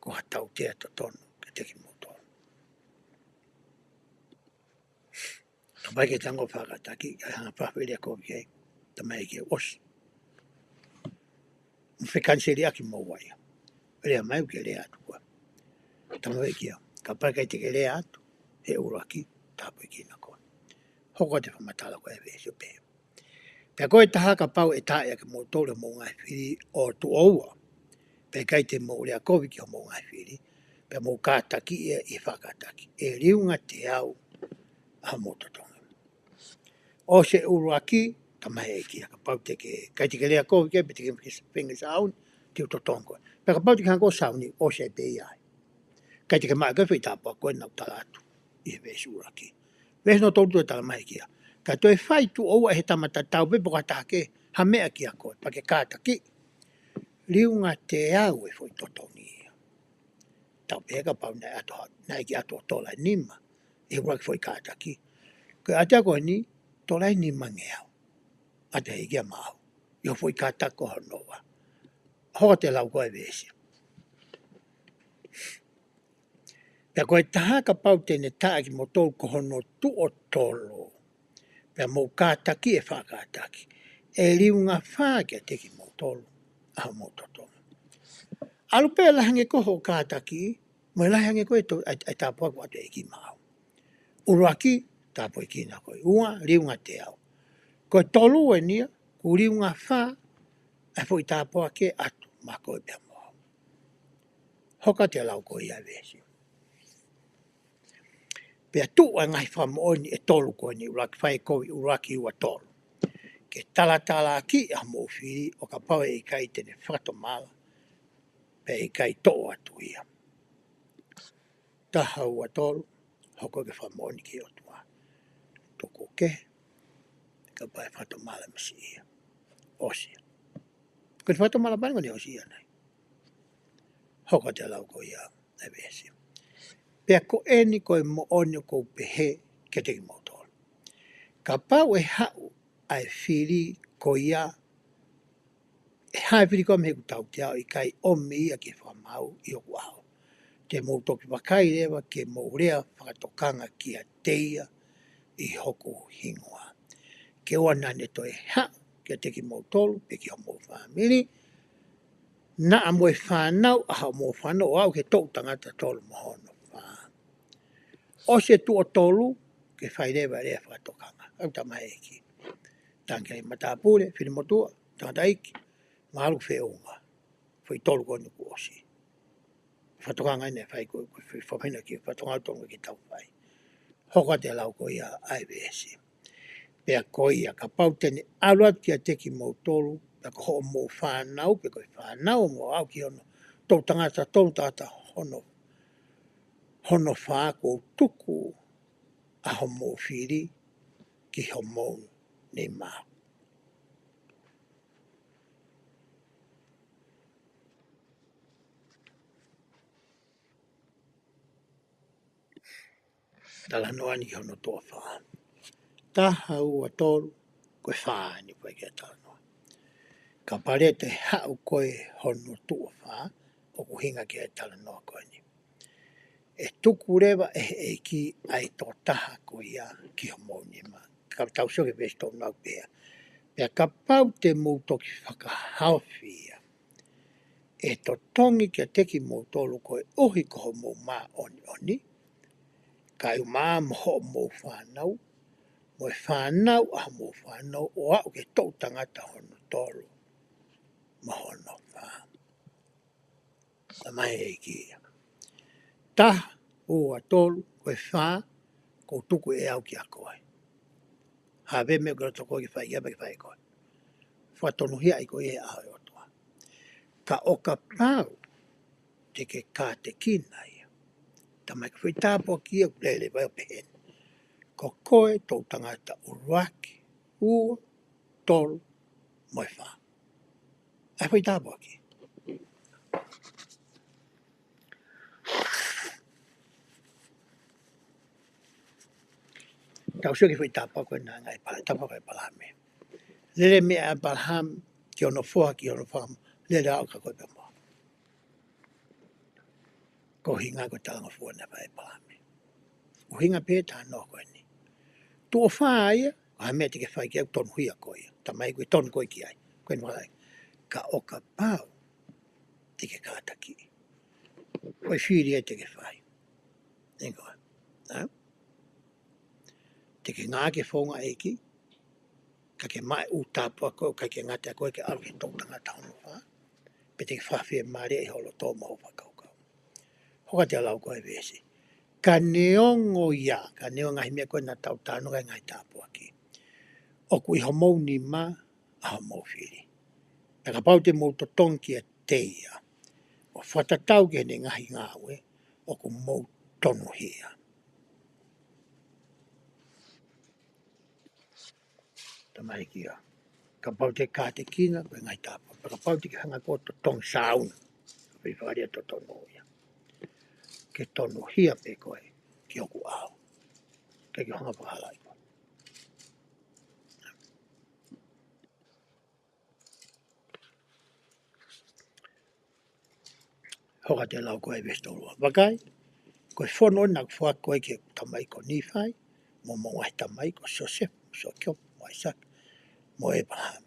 ko ha tautea totonu kiate kimoutolu. Tamaiki, tango faʻa kātaki, ʻai hanga fafele kovi ki ai, tamaiki, ʻosi. Mo fekaniseli ʻaki mo ua ia. Lea mai, ʻoku ke lea atu koe. Tamaiki ia, kapau ʻe ʻikai te ke lea atu, he ʻuluaki, tāpuekina koe. Hoko atu e fakamatala ko ia ʻa e veesi ʻo pehē, pea ko e taha, kapau ʻe taaʻi ʻa kimoutolu ʻe homou ngaahi fili ʻo tuʻo ua, pea ʻikai te mou lea kovi ki homou ngaahi fili, pea mou kātakiʻi ia ʻi he faʻa kātaki, ʻe liunga teau ʻa hoʻomou totongi. ʻOsi e ʻuluaki, tamaiki ia, kapau te ke, ʻikai te ke lea kovi ki ai, pe te ke feinga ke sāuni, te u totongi koe. Pea kapau te ke hanga ʻo sāuni, ʻosi pē ia ai. ʻIkai te ke maʻu ʻe koe e foʻi tāpuaki ko ē naʻa ku tala atu ʻi he veesi ʻuluaki. Veesi hono tolu, toe tala mai ʻEiki ia, ka toe fai tuʻo ua ʻe he tama tatau pē pe ko ha taha kehe ha meʻa kia koe, pea ke kātakiʻi, liunga teau e foʻi totongi ia. Tau pehē kapau naʻe ʻatu ha, naʻe ʻikai ʻatu ʻo tola ʻe nima ʻi he ʻuluaki foʻi kātaki. Ko e ʻatea ko eni, tola ʻe nimangeau. ʻAtea ʻEiki ia maʻau ʻi hoʻo foʻi kātaki ko hono ua. Hoko atu e lau ko ia ʻa e veesi. Pea ko e taha, kapau te ne taaʻi ʻa kimoutolu ko hono tuʻo tolu, pea mou kātakiʻi ʻi he faʻa kātaki, ʻe liunga fā kiate kimoutolu ʻa hoʻomou totongi. ʻAlu pē lahi ange ko hoʻo kātaki, mo e lahi ange ko e to-, ʻa e, ʻa e tāpuaki ʻoku ʻatu ʻe he ʻEiki maʻau. ʻUluaki, tāpuekina koe. Ua, liunga teau. Ko e tolu eni ia, kuo liunga fā ʻa e foʻi tāpuaki ʻe ʻatu maʻa koe pea mo au. Hoko atu e lau ko ia ʻa e veesi. Pea tuʻu ʻa e ngaahi fakamoʻoni ʻe tolu ko eni, ʻuluaki, fai e kovi ʻuluaki, ua, tolu, ke talatalaakiʻi ʻa hoʻomou fili, ʻo kapau ʻe ʻikai te ne fakatomala, pea ʻe ʻikai toʻo atu ia. Taha, ua, tolu, hoko e fakamoʻoni ki he ʻOtua. Tuku kehe, kapau ʻe fakatomala mei siʻi ia. ʻOsi ia. Ko e fakatomala pē eni, ko eni, ʻosi ia nai. Hoko atu e lau ko ia ʻa e veesi. Pea ko eni ko e moʻoni ʻoku ou pehē kiate kimoutolu. Kapau ʻe haʻu ʻa e fili ko ia, ʻe haʻu e fili ko ia mei heʻeku tautea, ʻo ʻikai ʻomi ia ke fakamaau ʻi hoku ʻao, te mou toki vakai leva ke mou lea fakatokanga kiate ia ʻi hoku hingoa. Ke ʻoua naʻa ne toe haʻu kiate kimoutolu, pe ki hoʻomou fāmili, naʻa mo e fānau ʻa hoʻomou fānau, ʻo aʻu ki he toʻu tangata tolu mo hono fā. ʻOsi e tuʻo tolu, ke fai leva e lea fakatokanga. ʻAu tamaiki. Tangi ai matāpule, fili motuʻa, tangataʻeiki, mālō feʻunga. Foʻi tolu ko eni kuo ʻosi. Fakatokanga eni ʻe fai ko, ko e fai, fai mai ʻena ke fakatokanga tonu ke tau fai. Hoko atu e lau ko ia ʻa e veesi. Pea ko ia, kapau te ne ʻalu atu kiate kimoutolu, pea ko hoʻomou fānau, pe ko e fānau ʻo mou aʻu ki hono toʻu tangata, toʻu tangata hono, hono fā, kuo u tuku ʻa hoʻomou fili ki homou nima. Talanoa eni ki hono tuʻo fā. Taha, ua, tolu, ko e fā eni ʻoku fai ki ai e talanoa. Kapau leva te haʻu ko ē hono tuʻo fā, ʻoku ʻuhinga ki ai e talanoa ko eni. ʻe tuku leva ʻe he ʻEiki ʻa e tokotaha ko ia ki homou nima. Ka tau sio ki he veesi tolu nima pea. Pea kapau te mou toki fakahaofi ia, ʻe totongi kiate kimoutolu koeʻuhi ko hoʻomou māʻoniʻoni, kaeʻumaʻā mo hoʻomou fānau, mo e fānau ʻa hoʻomou fānau, ʻo aʻu ki he toʻu tangata hono tolu mo hono fā. Talamai ʻe he ʻEiki ia, taha, ua, tolu, ko e fā, ʻoku ou tuku ʻe au kia koe. Hā e meʻa ʻoku ke loto koe ke fai ki ai, pea ke fai ʻe koe. Fakatonuhiaʻi koe ʻe he ʻao ʻo e ʻOtua. Ka ʻo kapau te ke kātekina ia, talamai ko e foʻi tāpuaki ia ʻoku lele vai ʻo pehē ni: Ko koe toʻu tangata ʻuluaki, ua, tolu, mo e fā. ʻA e foʻi tāpuaki. Tau sio ki he foʻi tāpuaki ko ena, ngaahi pala-, tāpuaki ʻa ʻĒpalahame. Lele mei ʻĒpalahame ki hono foha, ki hono fā, lele ʻo aʻu kia koe pea mo au. Ko e ʻuhinga ko e talangofua naʻe fai ʻe ʻĒpalahame. ʻUhinga pē talanoa ko eni. Tuʻo fā ia, ko e hā e meʻa te ke fai ki ai, tonuhia koe ia. Talamai ko e tonu koe ki ai. Ko eni vala ai. Ka ʻo kapau te ke kātakiʻi, ko e fili ia te ke fai. Eni ko e, ā? Te ke ngāueʻaki e founga ʻa e ʻEiki, ka ke maʻu e ʻū tāpuaki ko ē, ʻikai ke ngata ai, ko e ke ʻalu ki he toʻu tangata hono fā, pe te ke fakafiemālieʻi ho loto mo hoʻo fakakaukau. Hoko atu e lau ko ē ʻa e veesi. Ka neongo ia, ka neongo e ngaahi meʻa ko ē naʻa tau talanoa ki ai, ngaahi tāpuaki, ʻoku ʻi homou nima ʻa hoʻomou fili. Pea kapau te mou totongi kiate ia, ʻo fakatatau ki heʻene ngaahi ngāue, ʻoku mou tonuhia. Talamai ʻe he ʻEiki ia, kapau te ke kātekina, ko e ngaahi tāpuaki. Pea kapau te ke hanga koe ʻo totongi sāuna, ko e foʻi fakalea totonu ia, ke tonuhia pē koe ki hoku ʻao. ʻIkai ke u hanga ʻo fakahalaʻi koe. Hoko atu e lau ko ē ʻa e veesi tolu ua. Vakai, ko e fono naʻa ku foaki ki he tamai ko Nīfai, mo hoʻomou ngaahi tamai ko Siosefa, mo Sēkope, mo ʻAisake, mo ʻĒpalahame.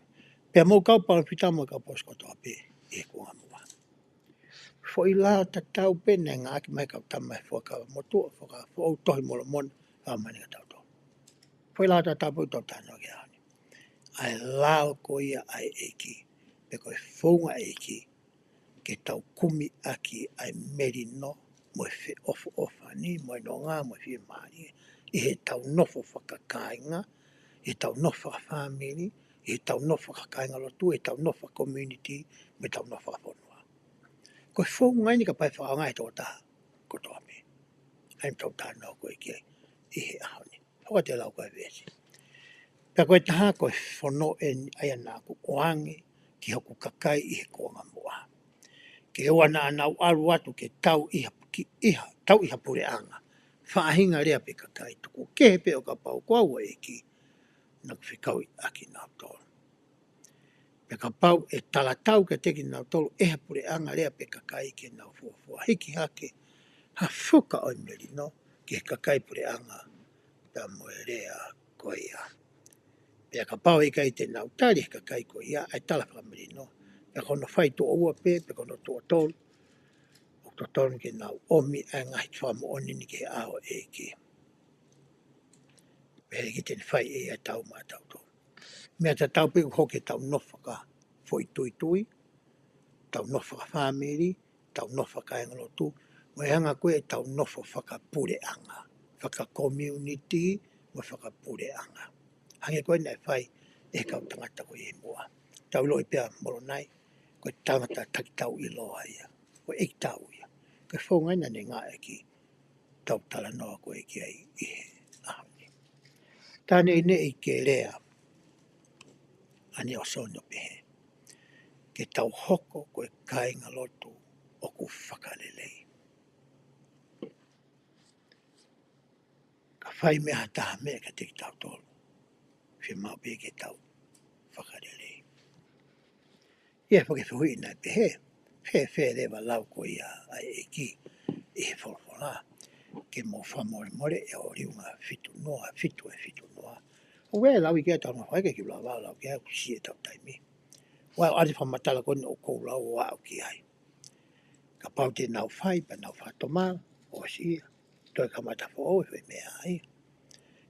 Pea mo e kau palōfita mo e kau aposetolo kotoa pē ʻi he kuonga muʻa. Foʻi lao tatau pē naʻe ngāueʻaki mai ʻe he kau tama he Fuakava Motuʻa, Fuakava Foʻou, Tohi Molomona, ʻa e maʻu ʻe kitautolu. Foʻi lao tatau pē ʻoku tau talanoa ki ai he ʻaho ni. ʻA e lao ko ia ʻa e ʻEiki, pe ko e founga ʻa e ʻEiki, ke tau kumi ʻaki ʻa e melino mo e feʻofoʻofani, mo e nonga, mo e fiemālie, ʻi heʻetau nofo fakakāinga, ʻi heʻetau nofo fakafāmili, ʻi heʻetau nofo fakakāingalotu, ʻi heʻetau nofo faka-community, mo ʻetau nofo fakafonua. Ko e founga eni kapau ʻe fakaʻaongaʻi ʻe he tokotaha kotoa pē. ʻA ia ʻoku tau talanoa ko ē ki ai ʻi he ʻaho ni. Hoko atu e lau ko ē ʻa e veesi. Pea ko e taha ko e fono eni ʻa ia naʻa ku ʻoange ki hoku kakai ʻi he kuonga muʻa, ke ʻoua naʻa nau ʻalu atu ke tau ʻi ha, ki, ʻi ha, tau ʻi ha puleʻanga, faʻahinga lea pe kakai, tuku kehe pē ʻo kapau ko au ʻa e ʻEiki naʻa ku fekauʻi ʻakinautolu. Pea kapau ʻe talatau kiate kinautolu ʻe ha puleʻanga lea pe kakai ke nau fuofua hiki hake ha fuka ʻo e melino ki he kakai puleʻanga pea mo e lea ko ia. Pea kapau ʻe ʻikai te nau tali ʻe he kakai ko ia ʻa e tala fakamelino, pea ko hono fai tuʻo ua pē, pe ko hono tuʻo tolu, ʻoku totonu ke nau ʻomi ʻa e ngaahi fakamoʻoni ni ki he ʻao ʻo e ʻEiki. Pea ʻe ʻikai te ne fai ʻe ia ʻa e tau maʻatautolu. Meʻa tatau pē ʻoku hoko ʻi heʻetau nofo fakafoʻituitui, ʻetau nofo fakafāmili, ʻetau nofo fakakāingalotu, mo e anga ko ē ʻetau nofo fakapuleʻanga, faka-community, mo e fakapuleʻanga. Hangē ko ē naʻe fai ʻe he kau tangata ko ē ʻi muʻa. Tau ʻiloʻi pē ʻa Molonai, ko e tangata takitaha ʻiloa ia, ko e ʻeikitau ia. Ko e founga eni naʻe ngāueʻaki ʻetau talanoa ko ē ki ai ʻi he ʻaho ni. Tā neʻineʻi ke lea ʻa Nalesoni ʻo pehē, ke tau hoko ko e kāingalotu ʻoku fakalelei. Ka fai mei ha taha meʻa kiate kitautolu, fiemaʻu pē ke tau fakalelei. ʻI he foʻi fehuʻi naʻe pehē, fēfē leva e lau ko ia ʻa e ʻEiki ʻi he folofola? ke mou fakamolemole ʻi he liunga fitu noa, fitu ʻe fitu noa. ʻOku ʻi ai e lau ʻi he Taunoa Fai, ka ʻoku ʻikai ke u lava ʻo lau ki ai, ʻoku siʻi ʻetau taimi. ʻOku ʻi ai e fakamatala ko eni ʻoku ou lau ʻo aʻu ki ai. Kapau te nau fai, pea nau fakatomala, ʻosi ia, toe kamata foʻou e foʻi meʻa ia.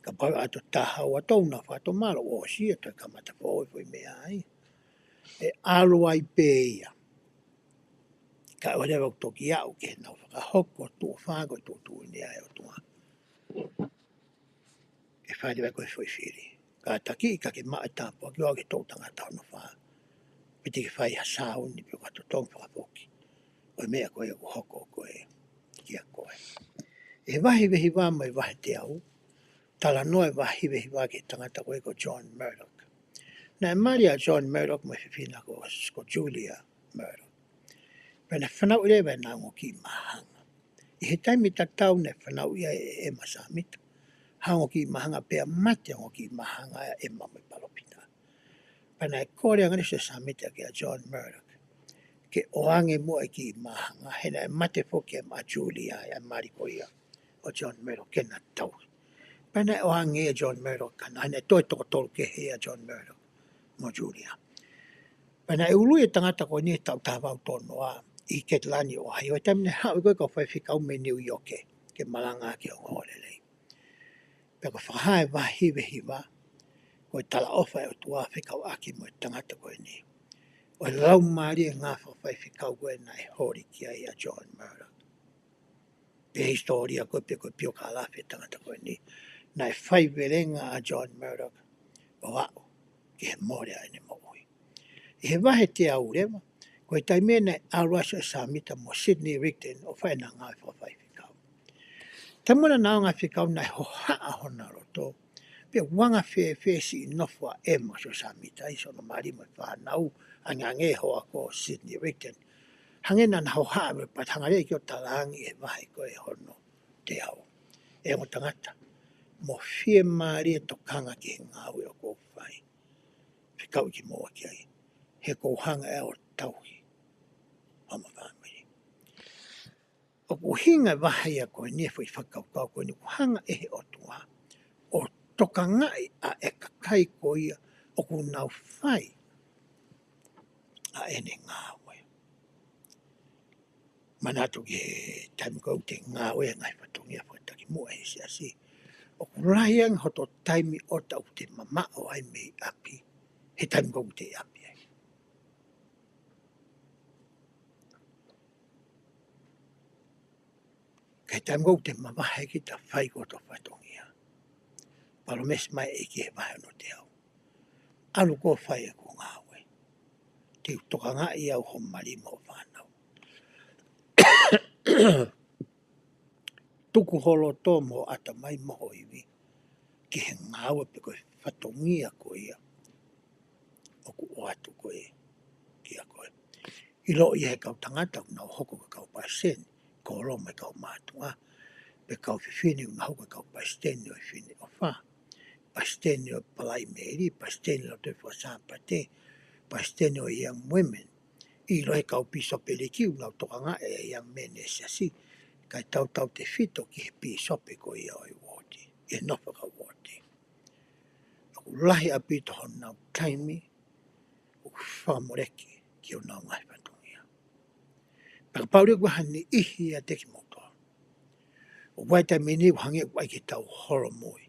Kapau ʻe ʻato taha ua tou nau fakatomala, ʻosi ia, toe kamata foʻou e foʻi meʻa ia. ʻE ʻalu ai pē ia. Ka ʻoua leva ʻo toki aʻu ki heʻenau fakahoko tuʻo fā ko e tuʻutuʻuni ʻa e ʻOtua. Ke fai leva ko e foʻi fili. Kātaki ka ke maʻu e tāpuaki ʻo aʻu ki he toʻu tangata hono fā. Pea te ke fai ha sāuni pe ko ha totongi fakafoki ʻo e meʻa ko ē ʻoku hoko ko ē kiate koe. ʻI he vahe hiva hiva mo e vahe teau, talanoa e vahe hiva hiva ki he tangata ko ē ko John Murdoch. Naʻe mali ʻa John Murdoch mo e fefine ko, ko Julia Murdoch. Pea naʻe fanauʻi leva ʻenau ongo kiʻi māhanga. ʻI he taimi tatau naʻe fanauʻi ai ʻe ʻEma Sāmita ha ongo kiʻi māhanga, pea mate e ongo kiʻi māhanga ʻa ʻEma mo e palōfita. Pea naʻe kole ange ʻe Siosefa Sāmita kia John Murdoch ke ʻoange muʻa e kiʻi māhanga, he naʻe mate foki ʻa Julia, ʻa e mali ko ia ʻo John Murdoch, ke na tauhi. Pea naʻe ʻoange ʻe John Murdoch, ka naʻe toe toko tolu kehe ʻa John Murdoch mo Julia. Pea naʻe ului e tangata ko eni he taʻu taha valu tolu noa ʻi Ketilani, ʻOhaiō, he taimi naʻe haʻu ai ko ē e kau faifekau mei Niu ʻIoke ke malanga ki he ongoongolelei. Pea ko e fakahā ʻe he vahe hiva hiva, ko e talaʻofa ʻa e ʻOtua fekauʻaki mo e tangata ko eni, ʻo e laumālie ngāue fakafaifekau ko ē naʻe holi ki ai ʻa John Murdoch. Pea hisitōlia ko ē pe ko e piokālafi e tangata ko eni, naʻe faivelenga ʻa John Murdoch ʻo aʻu ki he mole ʻa ʻene moʻui. ʻI he vahe teau leva, ko e taimi naʻe ʻalu ai Siosefa Sāmita mo Sidney Rigdon ʻo fai ʻenau ngāue fakafaifekau. Taimi naʻa nau ngāue fakafaifekau naʻe hohaʻa hona loto, pea ʻoku anga fēfē siʻi nofo ʻa ʻEma mo Siosefa Sāmita ʻi hono mali mo e fānau, angeange e hoa ko Sidney Rigdon. Hangē naʻa na hohaʻa mo e pātanga lea ki ʻo talaange ʻi he vahe ko ē hono teau. ʻE ongo tangata, mou fiemālie ʻo tokanga ki he ngāue ʻoku ou fai. Fekauʻi kimoua ki ai. He ʻoku ou hanga ʻe au ʻo tauhi hoʻomo fāmili. ʻOku ʻuhinga e vahe ia ko eni, e foʻi fakakaukau ko eni, ʻoku hanga ʻe he ʻOtua ʻo tokangaʻi ʻa e kakai ko ia ʻoku nau fai ʻa ʻene ngāue. Manatu ki he taimi ko ē ʻoku te ngāue he ngaahi fatongia fakatakimuʻa he siasi, ʻoku lahi ange hoto taimi ʻo tau te mamaʻo ai mei ʻapi he taimi ko ē ʻoku te ʻi ʻapi ai. Ka he taimi ko ē ʻoku te mavahe kita, fai ko ē hoto fatongia. Palōmesi mai e ʻEiki he vahe hono teau, ʻalu koe ʻo fai ʻeku ngāue. Te u tokangaʻi au, ho mali mo hoʻo fānau. Tuku ho loto mo ho ʻatamai mo ho ivi ki he ngāue pe ko e fatongia ko ia ʻoku ʻoatu ko ē kiate koe. ʻIloʻi ʻe he kau tangata ʻoku nau hoko ko e kau palesiteni, kōlomu e kau mātuʻa, pe kau fefine ʻoku nau hoko ko e kau palesiteni ʻo e Fineʻofa, palesiteni ʻo e Palaimeli, palesiteni ʻo e Lotu Faka-Sāpate, palesiteni ʻo e Young Women. ʻIloʻi ʻe he kau pīsopeliki ʻoku nau tokangaʻi e young men ʻi he siasi, kae tautautefito ki he pīsope ko ia ʻo e uooti, ʻi he nofo fakauooti. ʻOku lahi ʻaupito honau taimi ʻoku fakamoleki ki honau ngaahi fatongia. Pea kapau leva ʻoku ʻi ai ha niʻihi ʻiate kimoutolu ʻoku ʻi ai e taimi ni ʻoku hangē ʻoku ʻai ke tau holomui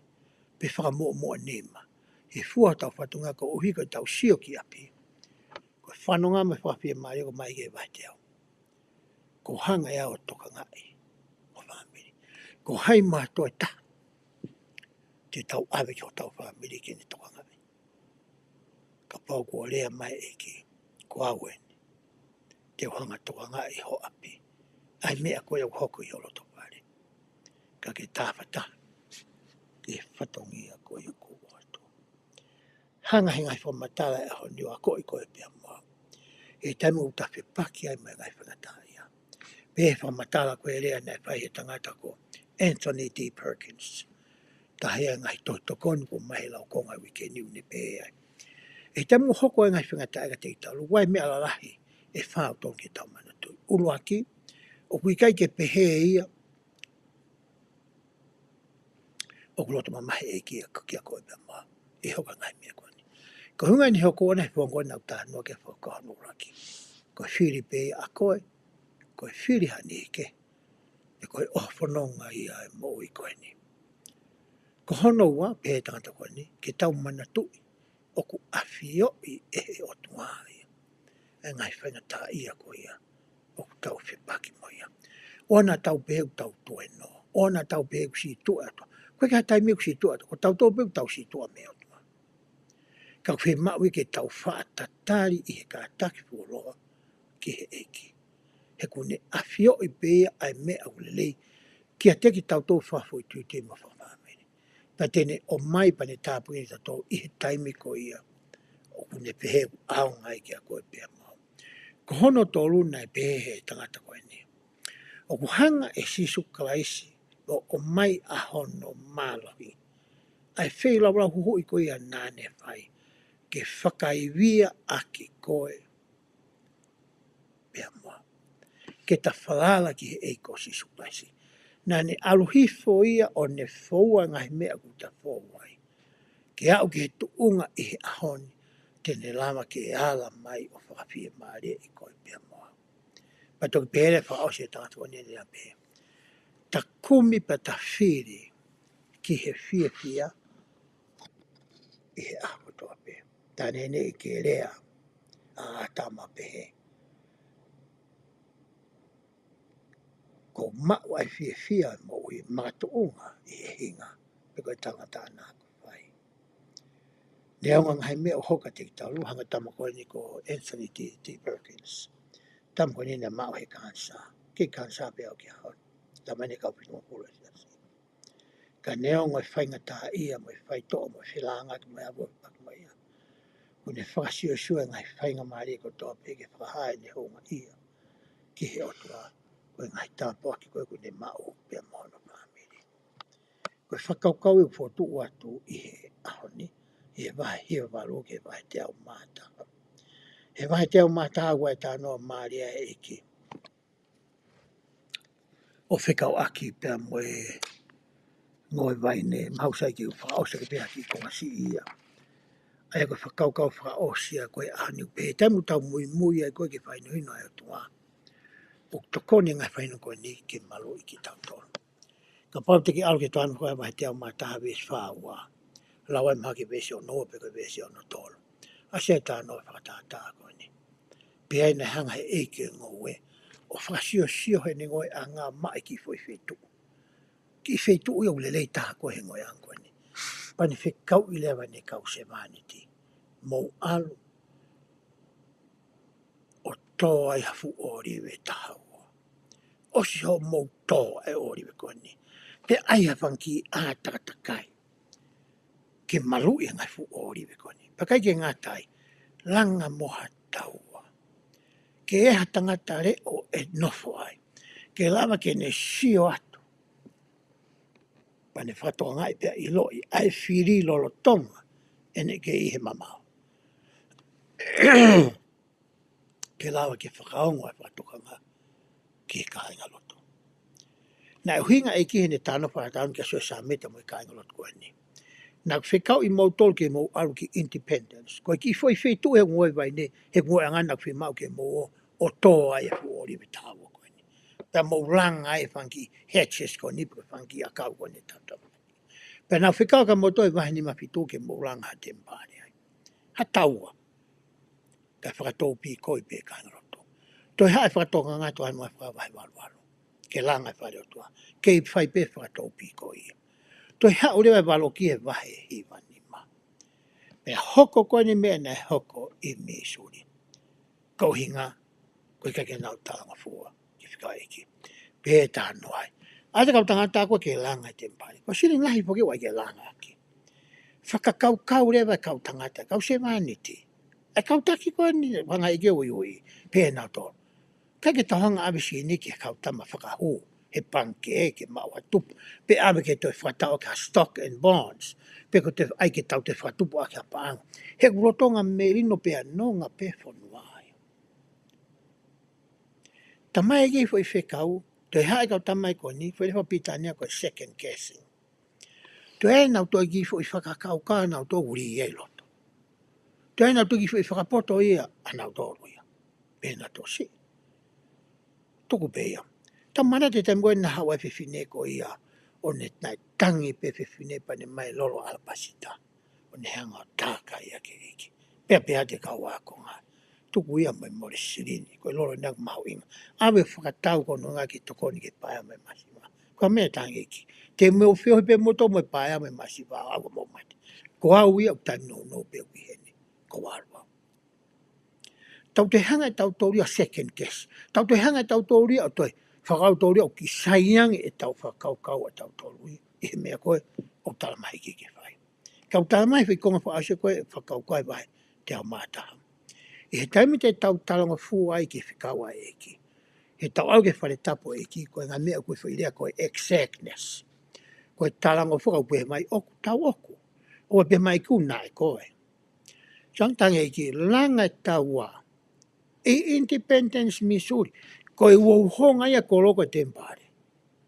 pe fakamuʻomuʻa nima he fua hotau fatongia koeʻuhi ko ʻetau sio ki ʻapi, ko e fanongo mai, fakafiemālie ʻo mai ki he vahe teau. Ko e hanga ʻe au ʻo tokangaʻi hoʻo fāmili. Ko hai mo ha toe taha te tau ʻave ki hotau fāmili ke ne tokangaʻi? Kapau kuo lea mai e ʻEiki, ko au eni, te u hanga ʻo tokangaʻi ho ʻapi, ʻa e meʻa ko ia ʻoku hoko ʻi ho loto fale, ka ke tāfataha ki he fatongia ko ia kuo u ʻoatu. Hanga ʻe he ngaahi fakamatala ʻo e ʻaho ni ʻo akoʻi koe pea mo au he taimi ʻoku ta fepaki ai mo e ngaahi faingataʻaʻia. Pehē ʻe he fakamatala ko e lea naʻe fai ʻe he tangata ko Anthony D Perkins, taha ia e ngaahi tohi tokoni kuo ʻomai he laukonga ʻo e uike ni, ʻoku ne pehē ai, ʻi he taimi ʻoku hoko ai e ngaahi faingataʻaʻia kiate kitautolu, ʻoku ʻi ai e meʻa lalahi ʻe fā ʻoku totonu ke tau manatuʻi. ʻUluaki, ʻoku ʻikai ke pehē ia ʻoku loto mamahi e ʻEiki ia kia koe pea mo au ʻi he hoko e ngaahi meʻa ko eni. Ko e ʻuhinga eni he ʻoku ʻi ai e founga ko eni ʻoku ou talanoa ki ai he foʻi konga ʻuluaki. Ko e fili pē ia ʻa koe, ko e fili ha niʻihi kehe, pea ko e ʻohofononga ia e moʻui ko eni. Ko hono ua, pehē ʻe he tangata ko eni, ke tau manatuʻi ʻoku ʻafioʻi ʻe he ʻOtua ia ʻa e ngaahi faingataʻaʻia ko ia ʻoku tau fepaki mo ia. ʻOua naʻa tau pehē ʻoku tau tuēnoa, ʻoua naʻa tau pehē ʻoku sītuʻa e ʻOtua. ʻOku ʻikai ke ʻi ai ha taimi ʻoku sītuʻa e ʻOtua, ko tautolu pē ʻoku tau sītuʻa mei he ʻOtua. Ka ʻoku fiemaʻu ia ke tau faʻa tatali ʻi he kātaki fuoloa ki he ʻEiki. He ʻoku ne ʻafioʻi pē ia ʻa e meʻa ʻoku lelei kiate kitautolu fakafoʻituitui mo fakafāmili. Pea te ne ʻomai pea ne tāpuakiʻi kitautolu ʻi he taimi ko ia ʻoku ne pehē ʻoku ʻaonga ai kia koe pea mo au. Ko hono tolu, naʻe pehē ʻe he tangata ko eni, ʻoku hanga ʻe Sīsū Kalaisi ʻo ʻomai ʻa hono mālohi, ʻa e feilaulau huhuʻi ko ia naʻa ne fai, ke fakaivia ʻaki koe pea mo au, ke ta falala ki he ʻEiki ko Sīsū Kalaisi. Naʻa ne ʻalu hifo ia ʻo ne foua e ngaahi meʻa ʻoku ta foua ai, ke aʻu ki he tuʻunga ʻi he ʻaho ni te ne lava ke ala mai ʻo fakafiemālieʻi koe pea mo au. Pea toki pehē leva e fakaʻosi ʻa e tangata ko eni, ʻene pehē, ta kumi pea ta fili ki he fiefia ʻi he ʻaho kotoa pē. Taʻe neʻineʻi ke lea ʻa ʻĀtama pehē, kuo u maʻu ʻa e fiefia ʻo e moʻui makatuʻunga ʻi he hinga, pe ko e talangataʻa naʻa ku fai. Neongo e ngaahi meʻa ʻoku hoko kiate kitautolu, hangē ko e tama ko eni ko Anthony T, T Perkins. Tama ko eni naʻe maʻu he kanisā. Kei kanisā pē au ki he ʻaho ni. Tama eni ʻe kau fitungofulu ʻi he siasi. Ka neongo e faingataʻaʻia mo e faitoʻo mo e felāngaaki mo e ʻave ʻo paki mai ia, kuo ne fakasiosio e ngaahi faingamālie kotoa pē ke fakahā ʻene houngaʻia ki he ʻOtua, ko e ngaahi tāpuaki ko ē kuo ne maʻu pea mo hono fāmili. Ko e fakakaukau ʻoku fokotuʻu atu ʻi he ʻaho ni, ʻi he vahe hiva valu ki he vahe teau mā taha. He vahe teau mā taha ʻoku ʻi ai e talanoa mālie ʻa e ʻEiki ʻo fekauʻaki pea mo e ngoue vaine, mahalo sai ke u fakaʻosi ʻaki pē ha kiʻi konga siʻi ia. ʻA ia ko e fakakaukau fakaʻosi ia ko e ʻaho ni, pehē, taimi ʻoku tau muimui ai ko ē ki he fakahinohino ʻa e ʻOtua, ʻoku tokoni e ngaahi fakahinohino ko eni ke maluʻi kitautolu. Kapau te ke ʻalu ki he Tohi ʻa Mōsese vahe teau mā taha veesi fā ua, lau ai mahalo ki he veesi ono ua pe ko e veesi ono tolu. ʻAsi e talanoa fakatātā ko eni. Pea naʻe hanga ʻe he ʻEiki ʻo ngoue, ʻo fakasiosio heʻene ngoueʻanga maʻa e kiʻi foʻi feituʻu. Kiʻi feituʻu ia ʻoku lelei taha ko ē he ngoueʻanga ko eni. Pea ne fekauʻi leva ʻene kau sevāniti, mou ʻalu ʻo tō ai ha fuʻu ʻōlive ʻe taha ua. ʻOsi hoʻomou tō ʻa e ʻōlive ko eni, pea ʻai ha fanga kiʻi ʻā takatakai ke maluʻi e ngaahi fuʻu ʻōlive ko eni. Pea ʻikai ke ngata ai, langa mo ha taua, ke ʻi ai ha tangata leʻo ʻe nofo ai, ke lava ke ne sio atu, pea ne fakatokangaʻi pea ʻiloʻi ʻa e fili lolotonga ʻene kei ʻi he mamao, ke lava ke fakaongo ʻa e fakatokanga ki he kāingalotu. Naʻe ʻuhinga e ʻEiki heʻene talanoa fakatātā ni kia Siosefa Sāmita mo e kāingalotu ko eni, naʻa ku fekauʻi moutolu ke mou ʻalu ki Independence, ko e kiʻi foʻi feituʻu he ngoue vaine, he ngoueʻanga naʻa ku fiemaʻu ke mou ō ʻo tō ai e fuʻu ʻōlive ʻe taha ua ko eni. Pea mou langa ai e fanga kiʻi hedges ko eni, pe ko e fanga kiʻi ʻakau ko eni ʻe taha ua. Pea naʻa ku fekauʻaki moutolu he vahe nima fitu ke mou langa ha temipale ai, ha taua, kae fakatōpīkoi pē kāingalotu. Toe haʻu e fakatokanga ʻa e Tohi ʻa Nōmipa vahe valu valu, ke langa e fale ʻo e ʻOtua, kei fai pē fakatōpīkoi ia. Toe haʻu leva e valoki he vahe hiva nima. Pea hoko ko eni e meʻa naʻe hoko ʻi Mīsuli. Ko e ʻuhinga, ko e ʻikai ke nau talangofua ki he fekau ʻa e ʻEiki. Pea talanoa ai, ʻai e kau tangata ko ē ke langa e temipale. Ko e silini lahi foki ʻoku ʻai ke langa ʻaki. Fakakaukau leva e kau tangata, kau sevāniti, e kau taki ko eni, fanga ʻeiki ʻo e uiuiʻi, pehē nautolu, ʻikai ke tau hanga ʻo ʻave silini ki he kau tama fakahū he pangikē ke maʻu ha tupu, pe ʻave ke toe fakatau ki ha stock and bonds, pe ko e toe ʻai ke tau toe fakatupu ʻaki ha paʻanga. He ʻoku lolotonga melino pea nonga pē fonua ia. Talamai ʻe he ʻEiki foʻi fekau, toe haʻu e kau tama ko eni, foʻi lea fakapilitānia ko e second guessing. Pea ʻenau toe kiʻi foʻi fakakaukau ʻanautolu ʻoku lī ia ʻi loto. Toe ʻenau toe kiʻi foʻi fakapoto ia ʻanautolu ia. Pea ʻenau toe siʻi. Tuku pē ia. Tau manatu he taimi ko ē naʻe haʻu ai e fefine ko ia ʻo ne naʻe tangi pē fefine pea ne ʻomai lolo ʻalapasita. ʻO ne hanga ʻo tākai ʻaki e ʻEiki. Pea pehē atu e kau ākonga. Tuku ia mo e mole silini. Ko e lolo ʻena ʻoku mahuʻinga. ʻAve fakatau ko hono ʻuhinga ke tokoni ki he paea mo e masiva. Ko e meʻa tangi ʻEiki. Te mou feohi pē moutolu mo e paea mo e masiva ʻo aʻu ʻo mou mate. Ko au ia ʻoku taimi nounou pē ʻoku ʻi heni. Ko au ʻalu au. Tau toe hanga ʻe tautolu ia ʻo second guess. Tau toe hanga ʻe tautolu ia ʻo toe fakakaukau tautolu ia ʻo kiʻi sai ange ʻetau fakakaukau ʻatautolu ia ʻi he meʻa ko ē ʻoku talamai ʻe he ʻEiki ke fai. Kau talamai foʻi konga fakaʻosi ko ē fakakaukau ʻe vahe teau mā taha. ʻI he taimi te tau talangofua ai ki he fekau ʻa e ʻEiki. He tau ʻalu ki he fale tapu ʻo e ʻEiki, ko e ngaahi meʻa ko e foʻi lea ko e exactness. Ko e talangofua ʻoku pehē mai ʻoku tau ʻoku. ʻOua pehē mai ʻoku naʻe ko ē. Sangtang ʻEiki, langa e taua. ʻI Independence, Missouri. Ko e uhouhonga ia e kolo ko e temipale.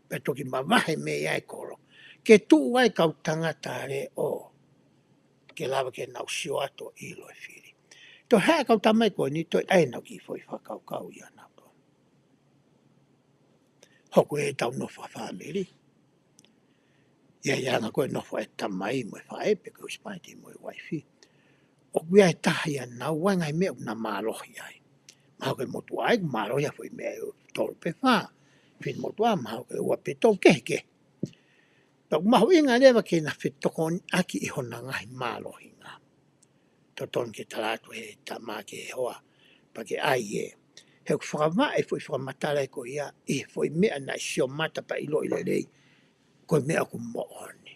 Pea toki mavahe mei ai e kolo. Ke tuʻu ai e kau tangata leʻo. Ke lava ke nau sio atu ʻo ʻilo e fili. Toe haʻu e kau tama ko eni toe ʻai ʻenau kiʻi foʻi fakakaukau ia ʻanautolu. Hoko ʻetau nofo fakafāmili. ʻI he anga ko ē nofo e tamai mo e faʻē pe ko e husepāniti mo e uaifi. ʻOku ʻi ai e taha ia ʻoku ʻi ai e ngaahi meʻa ʻoku na mālohi ai. Mahalo ko e motuʻa ia ʻoku mālohi ʻi ha foʻi meʻa ʻe tolu pe fā. Finemotuʻa mahalo ko e ua pe tolu kehekehe. Pea ʻoku mahuʻinga leva ke na fetokoniʻaki ʻi hona ngaahi mālohinga. Totonu ke tala atu ʻe he tama ki he hoa, pea ke ʻai ē. He ʻoku fakavaʻe e foʻi fakamatala ko ia, ʻi he foʻi meʻa naʻe sio mata pea ʻiloʻi lelei, ko e meʻa ʻoku moʻoni.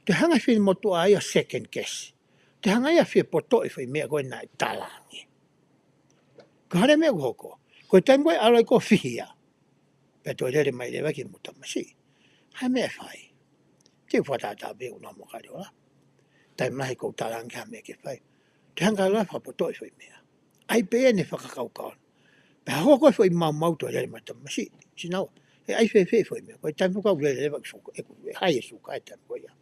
Toe hanga ʻe he finemotuʻa ia ʻo second guess. Toe hanga ia ʻo fie potoʻi e foʻi meʻa ko ē naʻe talaange. Ko e hā e meʻa ʻoku hoko? Ko e taimi ko ē ʻalu ai ko ē ʻo fihi ia. Pea toe lele mai leva ki he mo tamasiʻi. Hā e meʻa ʻe fai? Te u fakatātā pē ʻoku na mo kali ola. Taimi lahi ʻoku ou talaange ha meʻa ke fai. Toe hanga ʻe au ʻo fakapotoʻi e foʻi meʻa. ʻAi pē ʻene fakakaukau. Pea hoko e foʻi maumau toe lele mai tamasiʻi. Sinaua. ʻE ʻai fēfē e foʻi meʻa? Ko e taimi ko ē ʻoku lele leva ki he suka, ʻe, ʻe hai e suka he taimi ko ia.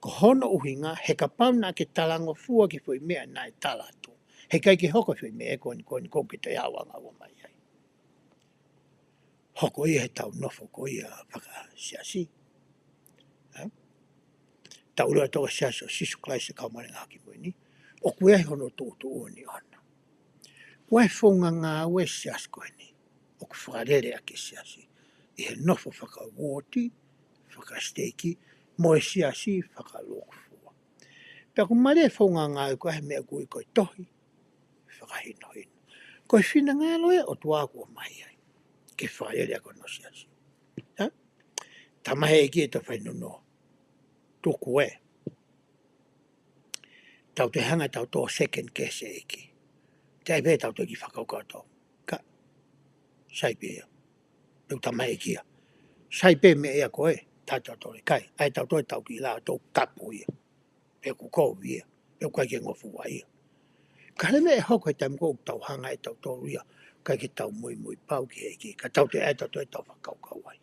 Ko hono ʻuhinga, he kapau naʻa ke talangofua ki he foʻi meʻa naʻe tala atu. He ʻikai ke hoko e foʻi meʻa ko eni ko eni ʻoku ke toe haʻu ʻo ngāue mai ai. Hoko ia he tau nofo ko ia fakasiasi. Ē? Tau ʻilo ʻa e toko siasi ʻo Sīsū Kalaisi ʻo e Kau Māʻoniʻoni ʻi he Ngaahi ʻAho Kimui ni. ʻOku ʻi ai hono tuʻutuʻuni ʻona. ʻOku ʻi ai e founga ngāue e siasi ko eni. ʻOku fakalele ʻaki e siasi. ʻI he nofo fakauooti, fakasiteiki, mo e siasi fakalūkufua. Pea ʻoku mālie e founga ngāue ko ē he meʻa ʻoku ui ko e tohi fakahinohino. Ko e finangalo ia ʻo e ʻOtua ʻoku ʻomai ai. Ke fakalele ʻaki hono siasi. Hā? Tamaiki ʻe tau fai nono. Tuku ē. Tau toe hanga ʻe tautolu ʻo second guess e ʻEiki. Te ʻai pē tautolu e kiʻi fakakaukau ʻatautolu. Ka. Sai pē ia. Pea ʻoku tamaiki ia. Sai pē meʻa ia ko ē. Tautolu ʻikai. ʻAi tautolu ʻetau kiʻi lao ʻo tau kapu ia. Pea ʻoku kovi ia. Pea ʻoku ʻikai ke ngofua ia. Ka ko e meʻa ʻe hoko he taimi ko ē ʻoku tau hanga ʻe tautolu ia. ʻIkai ke tau muimui pau ki he ʻEiki. Ka tau toe ʻai tautolu ʻetau fakakaukau ai.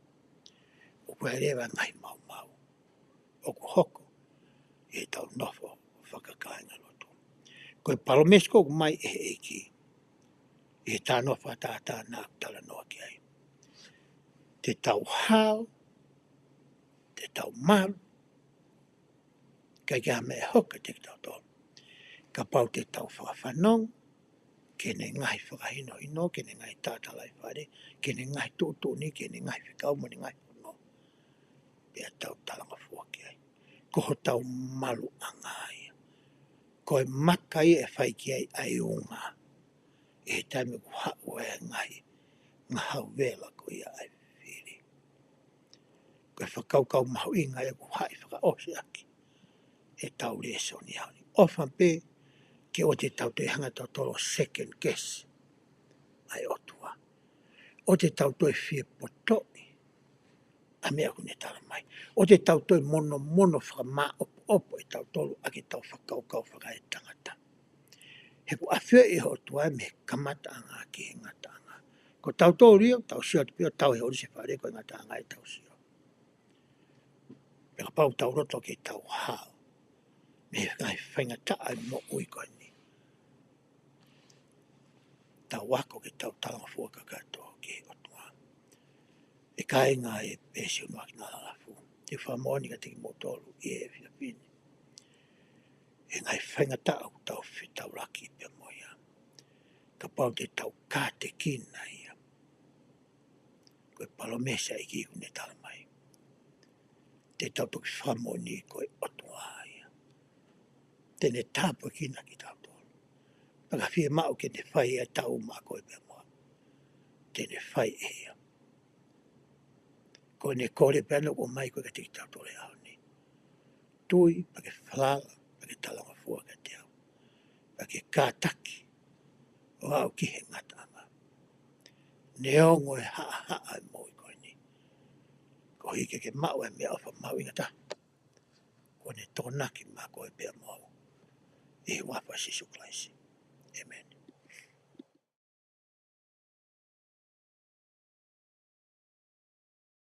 ʻOku ʻi ai leva e ngaahi maumau ʻoku hoko ʻi heʻetau nofo fakakāingalotu. Ko e palōmesi ko ē ʻoku ʻomai ʻe he ʻEiki ʻi he talanoa fakatātā naʻa ku talanoa ki ai. Te tau hao, te tau malu, ʻikai ke ʻi ai ha meʻa ʻe hoko kiate kitautolu. Kapau te tau fakafanongo ki heʻene ngaahi fakahinohino, ki heʻene ngaahi talatalaifale, ki heʻene ngaahi tuʻutuʻuni, ki heʻene ngaahi fekau mo ʻene ngaahi fono. Pea tau talangofua ki ai. Ko hotau maluʻanga ia. Ko e maka ia ʻe fai ki ai ʻa e unga. ʻI he taimi ʻoku haʻu ai e ngaahi ngahau vela ko ia ʻa e fili. Ko e fakakaukau mahuʻinga ia ʻoku haʻi fakaʻosi ʻaki ʻetau lēsoni ʻaho ni. ʻOfa pē ke ʻoua te tau toe hanga tautolu ʻo second guess ʻa e ʻOtua. ʻOua te tau toe fie potoʻi ʻa e meʻa ʻoku ne talamai. ʻOua te tau toe monomono fakamāʻopoʻopo ʻe tautolu ʻaki ʻetau fakakaukau fakaetangata. He ʻoku ʻafioʻi ʻe he ʻOtua mei he kamataʻanga ki he ngataʻanga. Ko tautolu ia, tau sio atu pē ʻo tau he ʻolunga ʻo e fale ko e ngataʻanga ʻetau sio. Pea kapau tau loto ke tau hao mei he ngaahi faingataʻa ʻo e moʻui ko eni, tau ako ke tau talangofua kakato ki he ʻOtua. ʻE kāinga, ʻe pēsi unu aki na lalafu, te u fakamoʻoni kiate kimoutolu ʻi he efiafi ni, ʻi he ngaahi faingataʻa ʻoku tau fetaulaki pea mo ia, kapau te tau kātekina ia, ko e palōmesi ʻa e ʻEiki ʻoku ne tala mai, te tau toki fakamoʻoni ko e ʻOtua ia te ne tāpuekina kitautolu. Pea ka fiemaʻu ke ne fai ʻa e tau maʻa koe pea mo au, te ne fai ʻe ia. Ko ʻene kole pē ʻana ʻoku ʻomai ko ē kiate kitautolu he ʻaho ni: Tui, pea ke falala, pea ke talangofua kiate au, pea ke kātaki ʻo aʻu ki he ngataʻanga. Neongo e haʻahaʻa ʻo e moʻui ko eni, koeʻuhi ke ke maʻu e meʻaʻofa mahuʻinga taha kuo ne tokonaki maʻa koe pea mo au, ʻi he huafa ʻo Sīsū Kalaisi. ʻĒmeni.